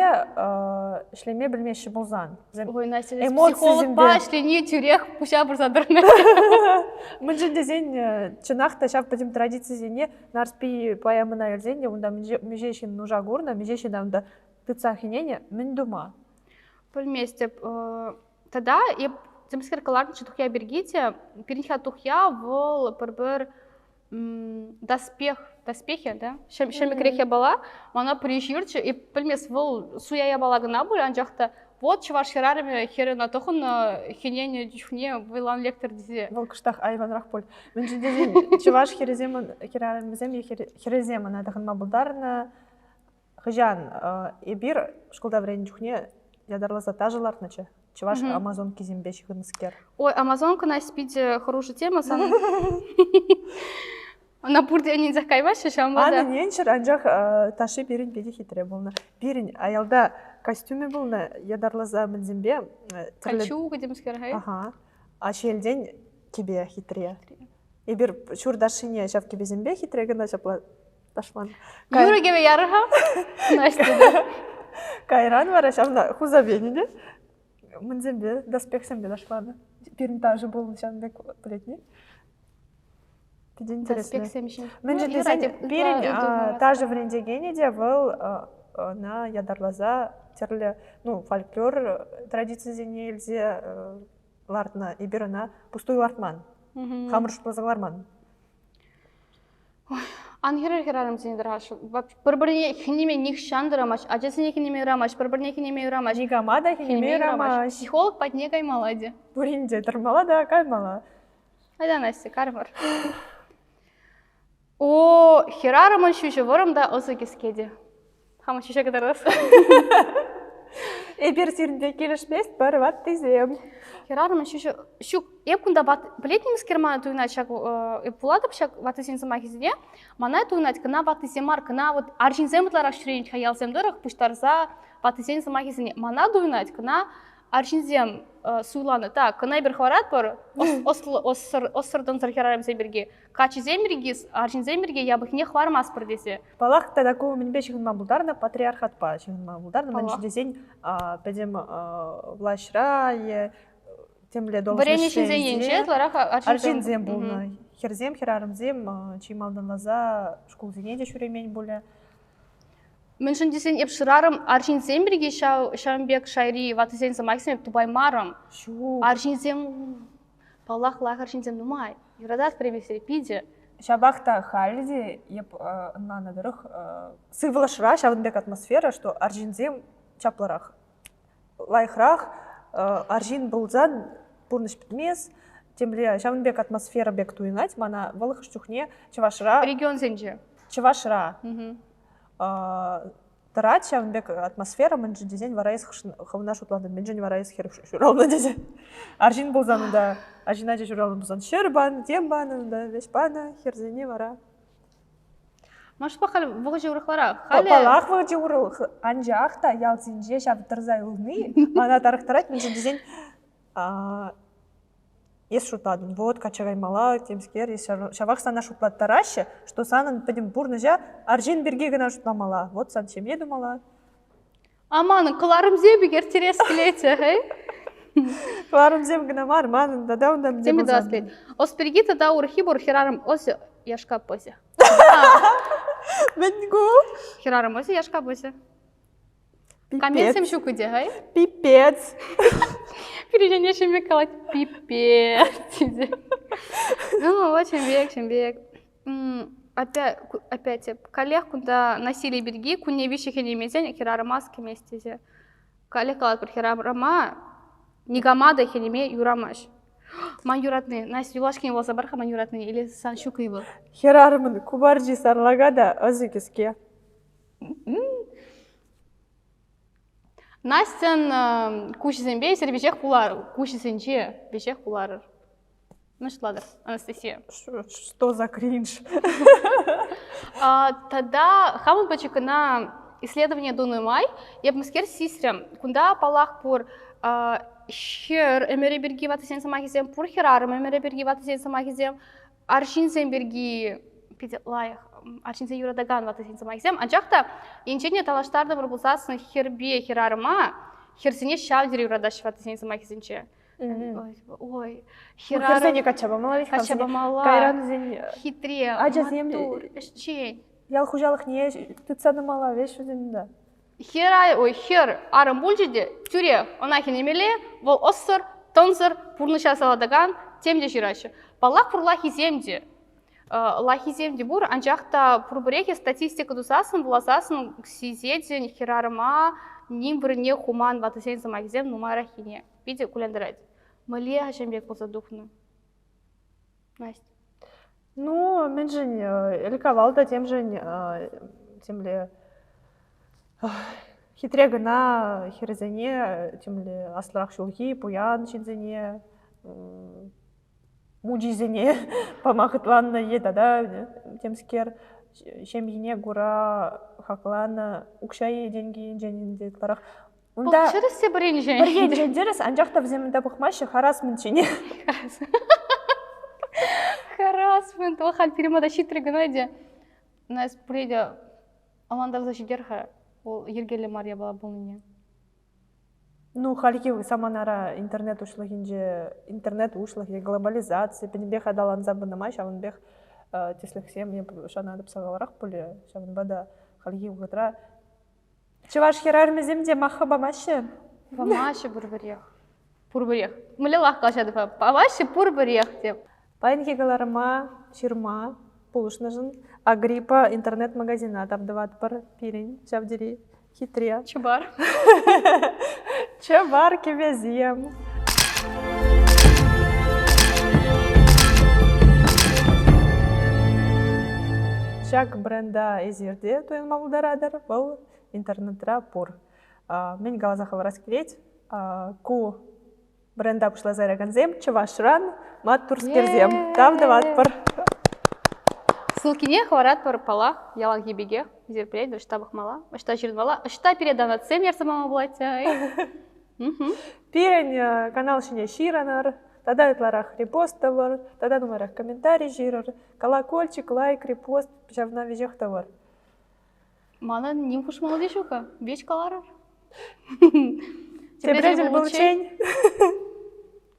ӗҫлеме пӗлмеҫҫӗ пулсан. Ой, Настя, психологпа ӗҫлени тӳрех пуҫа пырса тӑрнӑ. Мӗншӗн тесен чӑнах та ҫав пӗтӗм традицисене Нарспи поэмӑна илсен те унта миҫе ҫын нуша курнӑ, миҫе ҫын унта тытса хӗненӗ, мӗн тума? Пӗлместӗп. Тата эп темскер кӑларнӑччӗ тухья пирки те. Пирӗн-ха тухья вӑл пӗр-пӗр доспех, доспехи, да? Ҫемӗкрех япала. Мана пӗри ҫырчӗ, эп пӗлмес, вӑл суя япала кӑна пуль, анчах та вот чӑваш хӗрарӑмӗ хӗрӗ ӑна тӑхӑннӑ, хӗненӗ чухне вӑйлан лектор тесе. Вӑл кӑштах айванрах пуль. Мӗншӗн тесен чӑваш хӗрӗсем, хӗрарӑмӗсем е хӗрӗсем ӑна тӑхӑнма пултарнӑ. Хӑҫан эпир шкулта вӗреннӗ чухне ятарласа ташӑ лартнӑччӗ. Чӑваш амазонкисемпе ҫыхӑннӑскер. Ой, амазонка, Настя, питӗ хӑрушӑ тема сан. Ӑна пурте ӗненсех каймаҫҫӗ ҫавӑнпа та. Ан ӗненччӗр, анчах ташши пирӗн питӗ хитре пулнӑ. Пирӗн аялта костюмӗ пулнӑ, ятарласа мӗнсемпе тӗрлӗ... Кольчуга темскер-ха? Ага. А ҫиелтен кӗпе хитре. Эпир ҫур ташшине ҫав кӗпесемпе хитре кӑна ҫапла Ташман. Юрӑ-кӗвӗ ярӑр-ха, Настя. Кайран вара ҫавна хуса пенӗ те мӗнсемпе, доспехсемпе ташланӑ. Пирӗн ташӑ пулнӑ ҫавӑн пек пӗлетни. Питӗ интересно. Доспехсем ҫинчен. Мӗншӗн тесен пирӗн ташӑ вӗрентекенӗ те вӑл ӑна ятарласа тӗрлӗ ну, фольклор традицисене илсе лартнӑ. Эпир ӑна пустуй лартман. Хамӑр шутласа ларман. Ан хӗрӗр хӗрарӑмсене тӑрӑхаҫҫӗ. Пӗр-пӗрне хӗнеме нихҫан тӑрамасть, ачасене хӗнеме юрамасть, пӗр-пӗрне хӗнеме юрамасть. Никама та хӗнеме юрамасть. Психолог патне каймалла те. Пурин те тӑрмалла та каймалла. Айда, Настя, кармӑр. О, хӗрарӑмӑн ҫӳҫӗ вӑрӑм та ӑсӗ кӗске те. Хамӑн ҫӳҫе кӑтартас. Эпир сирӗнпе килӗшместпӗр, ваттисем. Хӗрарӑмӑн ҫӳҫӗ... Ҫук, эп кунта ват... Пӗлетӗн-мӗскер мана туйӑнать ҫак... Эп вулатӑп ҫак ваттисен сӑмахӗсене. Мана туйӑнать, кӑна ваттисем мар, кӑна вот арҫынсем ытларах ҫӳренӗ-ха ялсем тӑрӑх пуҫтарса ваттисен сӑмахӗсене. Мана туйӑнать, кӑна... арҫынсем суйланӑ. Так, кӑна эпир хӑваратпӑр ӑссӑр-тӑнсӑр хӗрарӑмсем пирки. Каччӑсем пирки, арҫынсем пирки япӑхне хӑвармастпӑр тесе. Паллах, тата ку мӗнпе ҫыхӑнма пултарнӑ? Патриархатпа ҫыхӑнма пултарнӑ. Мӗншӗн тесен пӗтӗм влаҫра е темле Вӗреннӗ ҫынсен енче ытларах арҫынсем пулнӑ. Хӗрсем, хӗрарӑмсем чи малтанласа шкулсене те ҫӳремен пулӗ. Мӗншӗн тесен эп шырарӑм арҫынсем пирки ҫав ҫавӑн пек шайри ваттисен сӑмахӗсем эп тупаймарӑм. Ҫук. Арҫынсем, паллах, лайӑх арҫынсем нумай. Юрататпӑр эпир сире питӗ. Ҫапах та халӗ те эп ӑнланнӑ тӑрӑх сывлӑшра ҫавӑн пек атмосфера, что арҫынсем чаплӑрах. Лайӑхрах арҫын пулсан пурнӑҫ пӗтмест. Темле ҫавӑн пек атмосфера пек туйӑнать мана вӑл хӑш чухне Чӑвашра. Регионсенче. Чӑвашра. Тӑрать ҫавӑн пек атмосфера, мӗншӗн тесен вара эс хӑвна шутлатӑн, мӗншӗн вара эс хӗр ҫуралнӑ тесе. Арҫын пулсан унта, арҫын ача ҫуралнӑ пулсан ҫӗр панӑ, тем панӑ, унта веҫ панӑ, хӗрсене вара. Машпа халь вӑхӑчӗ урӑхларах. Халӗ Паллах, вӑхӑчӗ урӑх, анчах та ялсенче ҫав тӑрса юлни мана тарӑхтарать, мӗншӗн тесен эс шутлатӑн, вот качча каймалла, темскер, ҫавах сана шутлаттараҫҫӗ, что санӑн пӗтӗм пурнӑҫа арҫын пирки кӑна шутламалла, вот сан ҫемье тумалла. А манӑн кӑларӑмсем пек ирттерес килет, хей? Кӑларӑмсем кӑна мар, манӑн тата унта мӗн Тем те тӑвас килет. Ӑс пирки тата урӑххи пур хӗрарӑм ӑсӗ яшка пӑсӗ. Мӗн ку? Хӗрарӑм ӑсӗ яшка пӑсӗ. Каменсем ҫук ӗнтӗ, хай? Пипец. Пирӗн ҫемье калать пипец тесе. Ну, вот ҫемьек, ҫемьек. Опять, опять, каллех кунта насилие пирки кунне виҫҫӗ хӗнемесен хӗрарӑма кӗмест тесе. Каллех калатпӑр, хӗрарӑма никама та хӗнеме юрамасть. Ман юратни, Настя, юлашкине вуласа пар-ха ман юратни, или сан ҫук-и вӑл? Хӗрарӑмӑн купарчи сарлака та ӑсӗ кӗске. Настьӑн куҫӗсемпе эсир веҫех вулар, куҫӗсенче веҫех вуларӑр. Мӗн шутлатӑр, Анастасия? Что за кринж? Тата хамӑн пӗчӗк кӑна исследование тунӑ май эп мӗскер сисрӗм. Кунта, паллах, пур хӗр ӗмӗрӗ пирки ваттисен сӑмахӗсем, пур хӗрарӑм ӗмӗрӗ пирки ваттисен сӑмахӗсем, арҫынсем пирки питӗ лайӑх арҫынсен юратакан ваттисен сӑмахӗсем, анчах та енчен те танлаштартӑмӑр пулсассӑн хӗрпе хӗрарӑма хӗрсене ҫав тери юратаҫҫӗ ваттисен сӑмахӗсенче. Ой, хӗрарӑм хӗрсене качча памалла ведь качча памалла. Кайран вӗсен хитре, ачасем маттур, ӗҫчен. Ял хуҫалӑхне тытса тӑмалла веҫ вӗсен да. Хӗр, ой, хӗр арӑм пулчӗ те тӳрех ӑна хӗнемелле, вӑл ӑссӑр, тӑнсӑр, пурнӑҫа салатакан тем те ҫыраҫҫӗ. Паллах, пур лахисем те. Лахисем те пур, анчах та пурпӗрех статистика тусассӑн, вуласассӑн сисетӗн хӗрарӑма ним вырӑнне хуман ватӑсен сӑмахӗсем нумайраххине. Питӗ кулянтарать. Мӗнле ачам пек пулса тухнӑ? Настя. Ну, мӗншӗн ӗлӗк-авал та темшӗн темле хитре кӑна хӗрсене, темле аслӑрах ҫулхи пуян ҫынсене, мучисене пама хӑтланнӑ е тата темскер ҫемйине кура хакланӑ укҫа енчен ӗнтӗ ытларах. Унта тӗрӗс те пӗр енчен. Пӗр енчен тӗрӗс, анчах та вӗсем унта пӑхмаҫҫӗ харассмент ҫине. Харассмент, вӑл халь пирӗн пата ҫитрӗ кӑна те. Нас пурне те ӑнлантарса ҫитер-ха вӑл йӗркеллӗ мар япала пулнине. Ну, хальхи саманара интернет уҫлӑхӗнче, интернет уҫлӑхӗ, глобализаци пӗтӗмпех аталанса пынӑ май ҫавӑн пек тӗслӗхсем эп шанатӑп сахалрах пулӗ. Ҫавӑнпа та хальхи вӑхӑтра Чӑваш хӗрарӑмӗсем те маххӑ памаҫҫӗ. Памаҫҫӗ пурпӗрех. Пурпӗрех. Мӗнле лах калаҫатӑп-ха? Памаҫҫӗ пурпӗрех теп. Паянхи кӑларӑма ҫырма пулӑшнӑшӑн Агриппа интернет-магазина тав тӑватпӑр. Пирӗн ҫав тери хитре. Чӑпар. Чӑпар кӗвесем. Ҫак бренда эсир те туянма пултаратӑр, вӑл интернетра пур. Мӗн каласа хӑварас килет, ку бренда пуҫласа яракансем Чӑвашран маттурскерсем. Тав тӑватпӑр. Ссылкине хӑваратпӑр, паллах, яланхи пекех. Эсир пӗлетӗр, ӑҫта пӑхмалла, ӑҫта ҫырмалла, ӑҫта пире донатсем ярса пама пулать. Пирӗн канал ҫине ҫырӑнӑр, тата ытларах репост тӑвӑр, тата нумайрах комментари ҫырӑр, колокольчик, лайк, репост ҫавна веҫех тӑвӑр. Манӑн ним хушмалли ҫук-ха, веҫ каларӑр. Тепре тӗл пуличчен.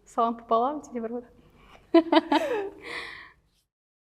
Салам пополам, тепӗр хут.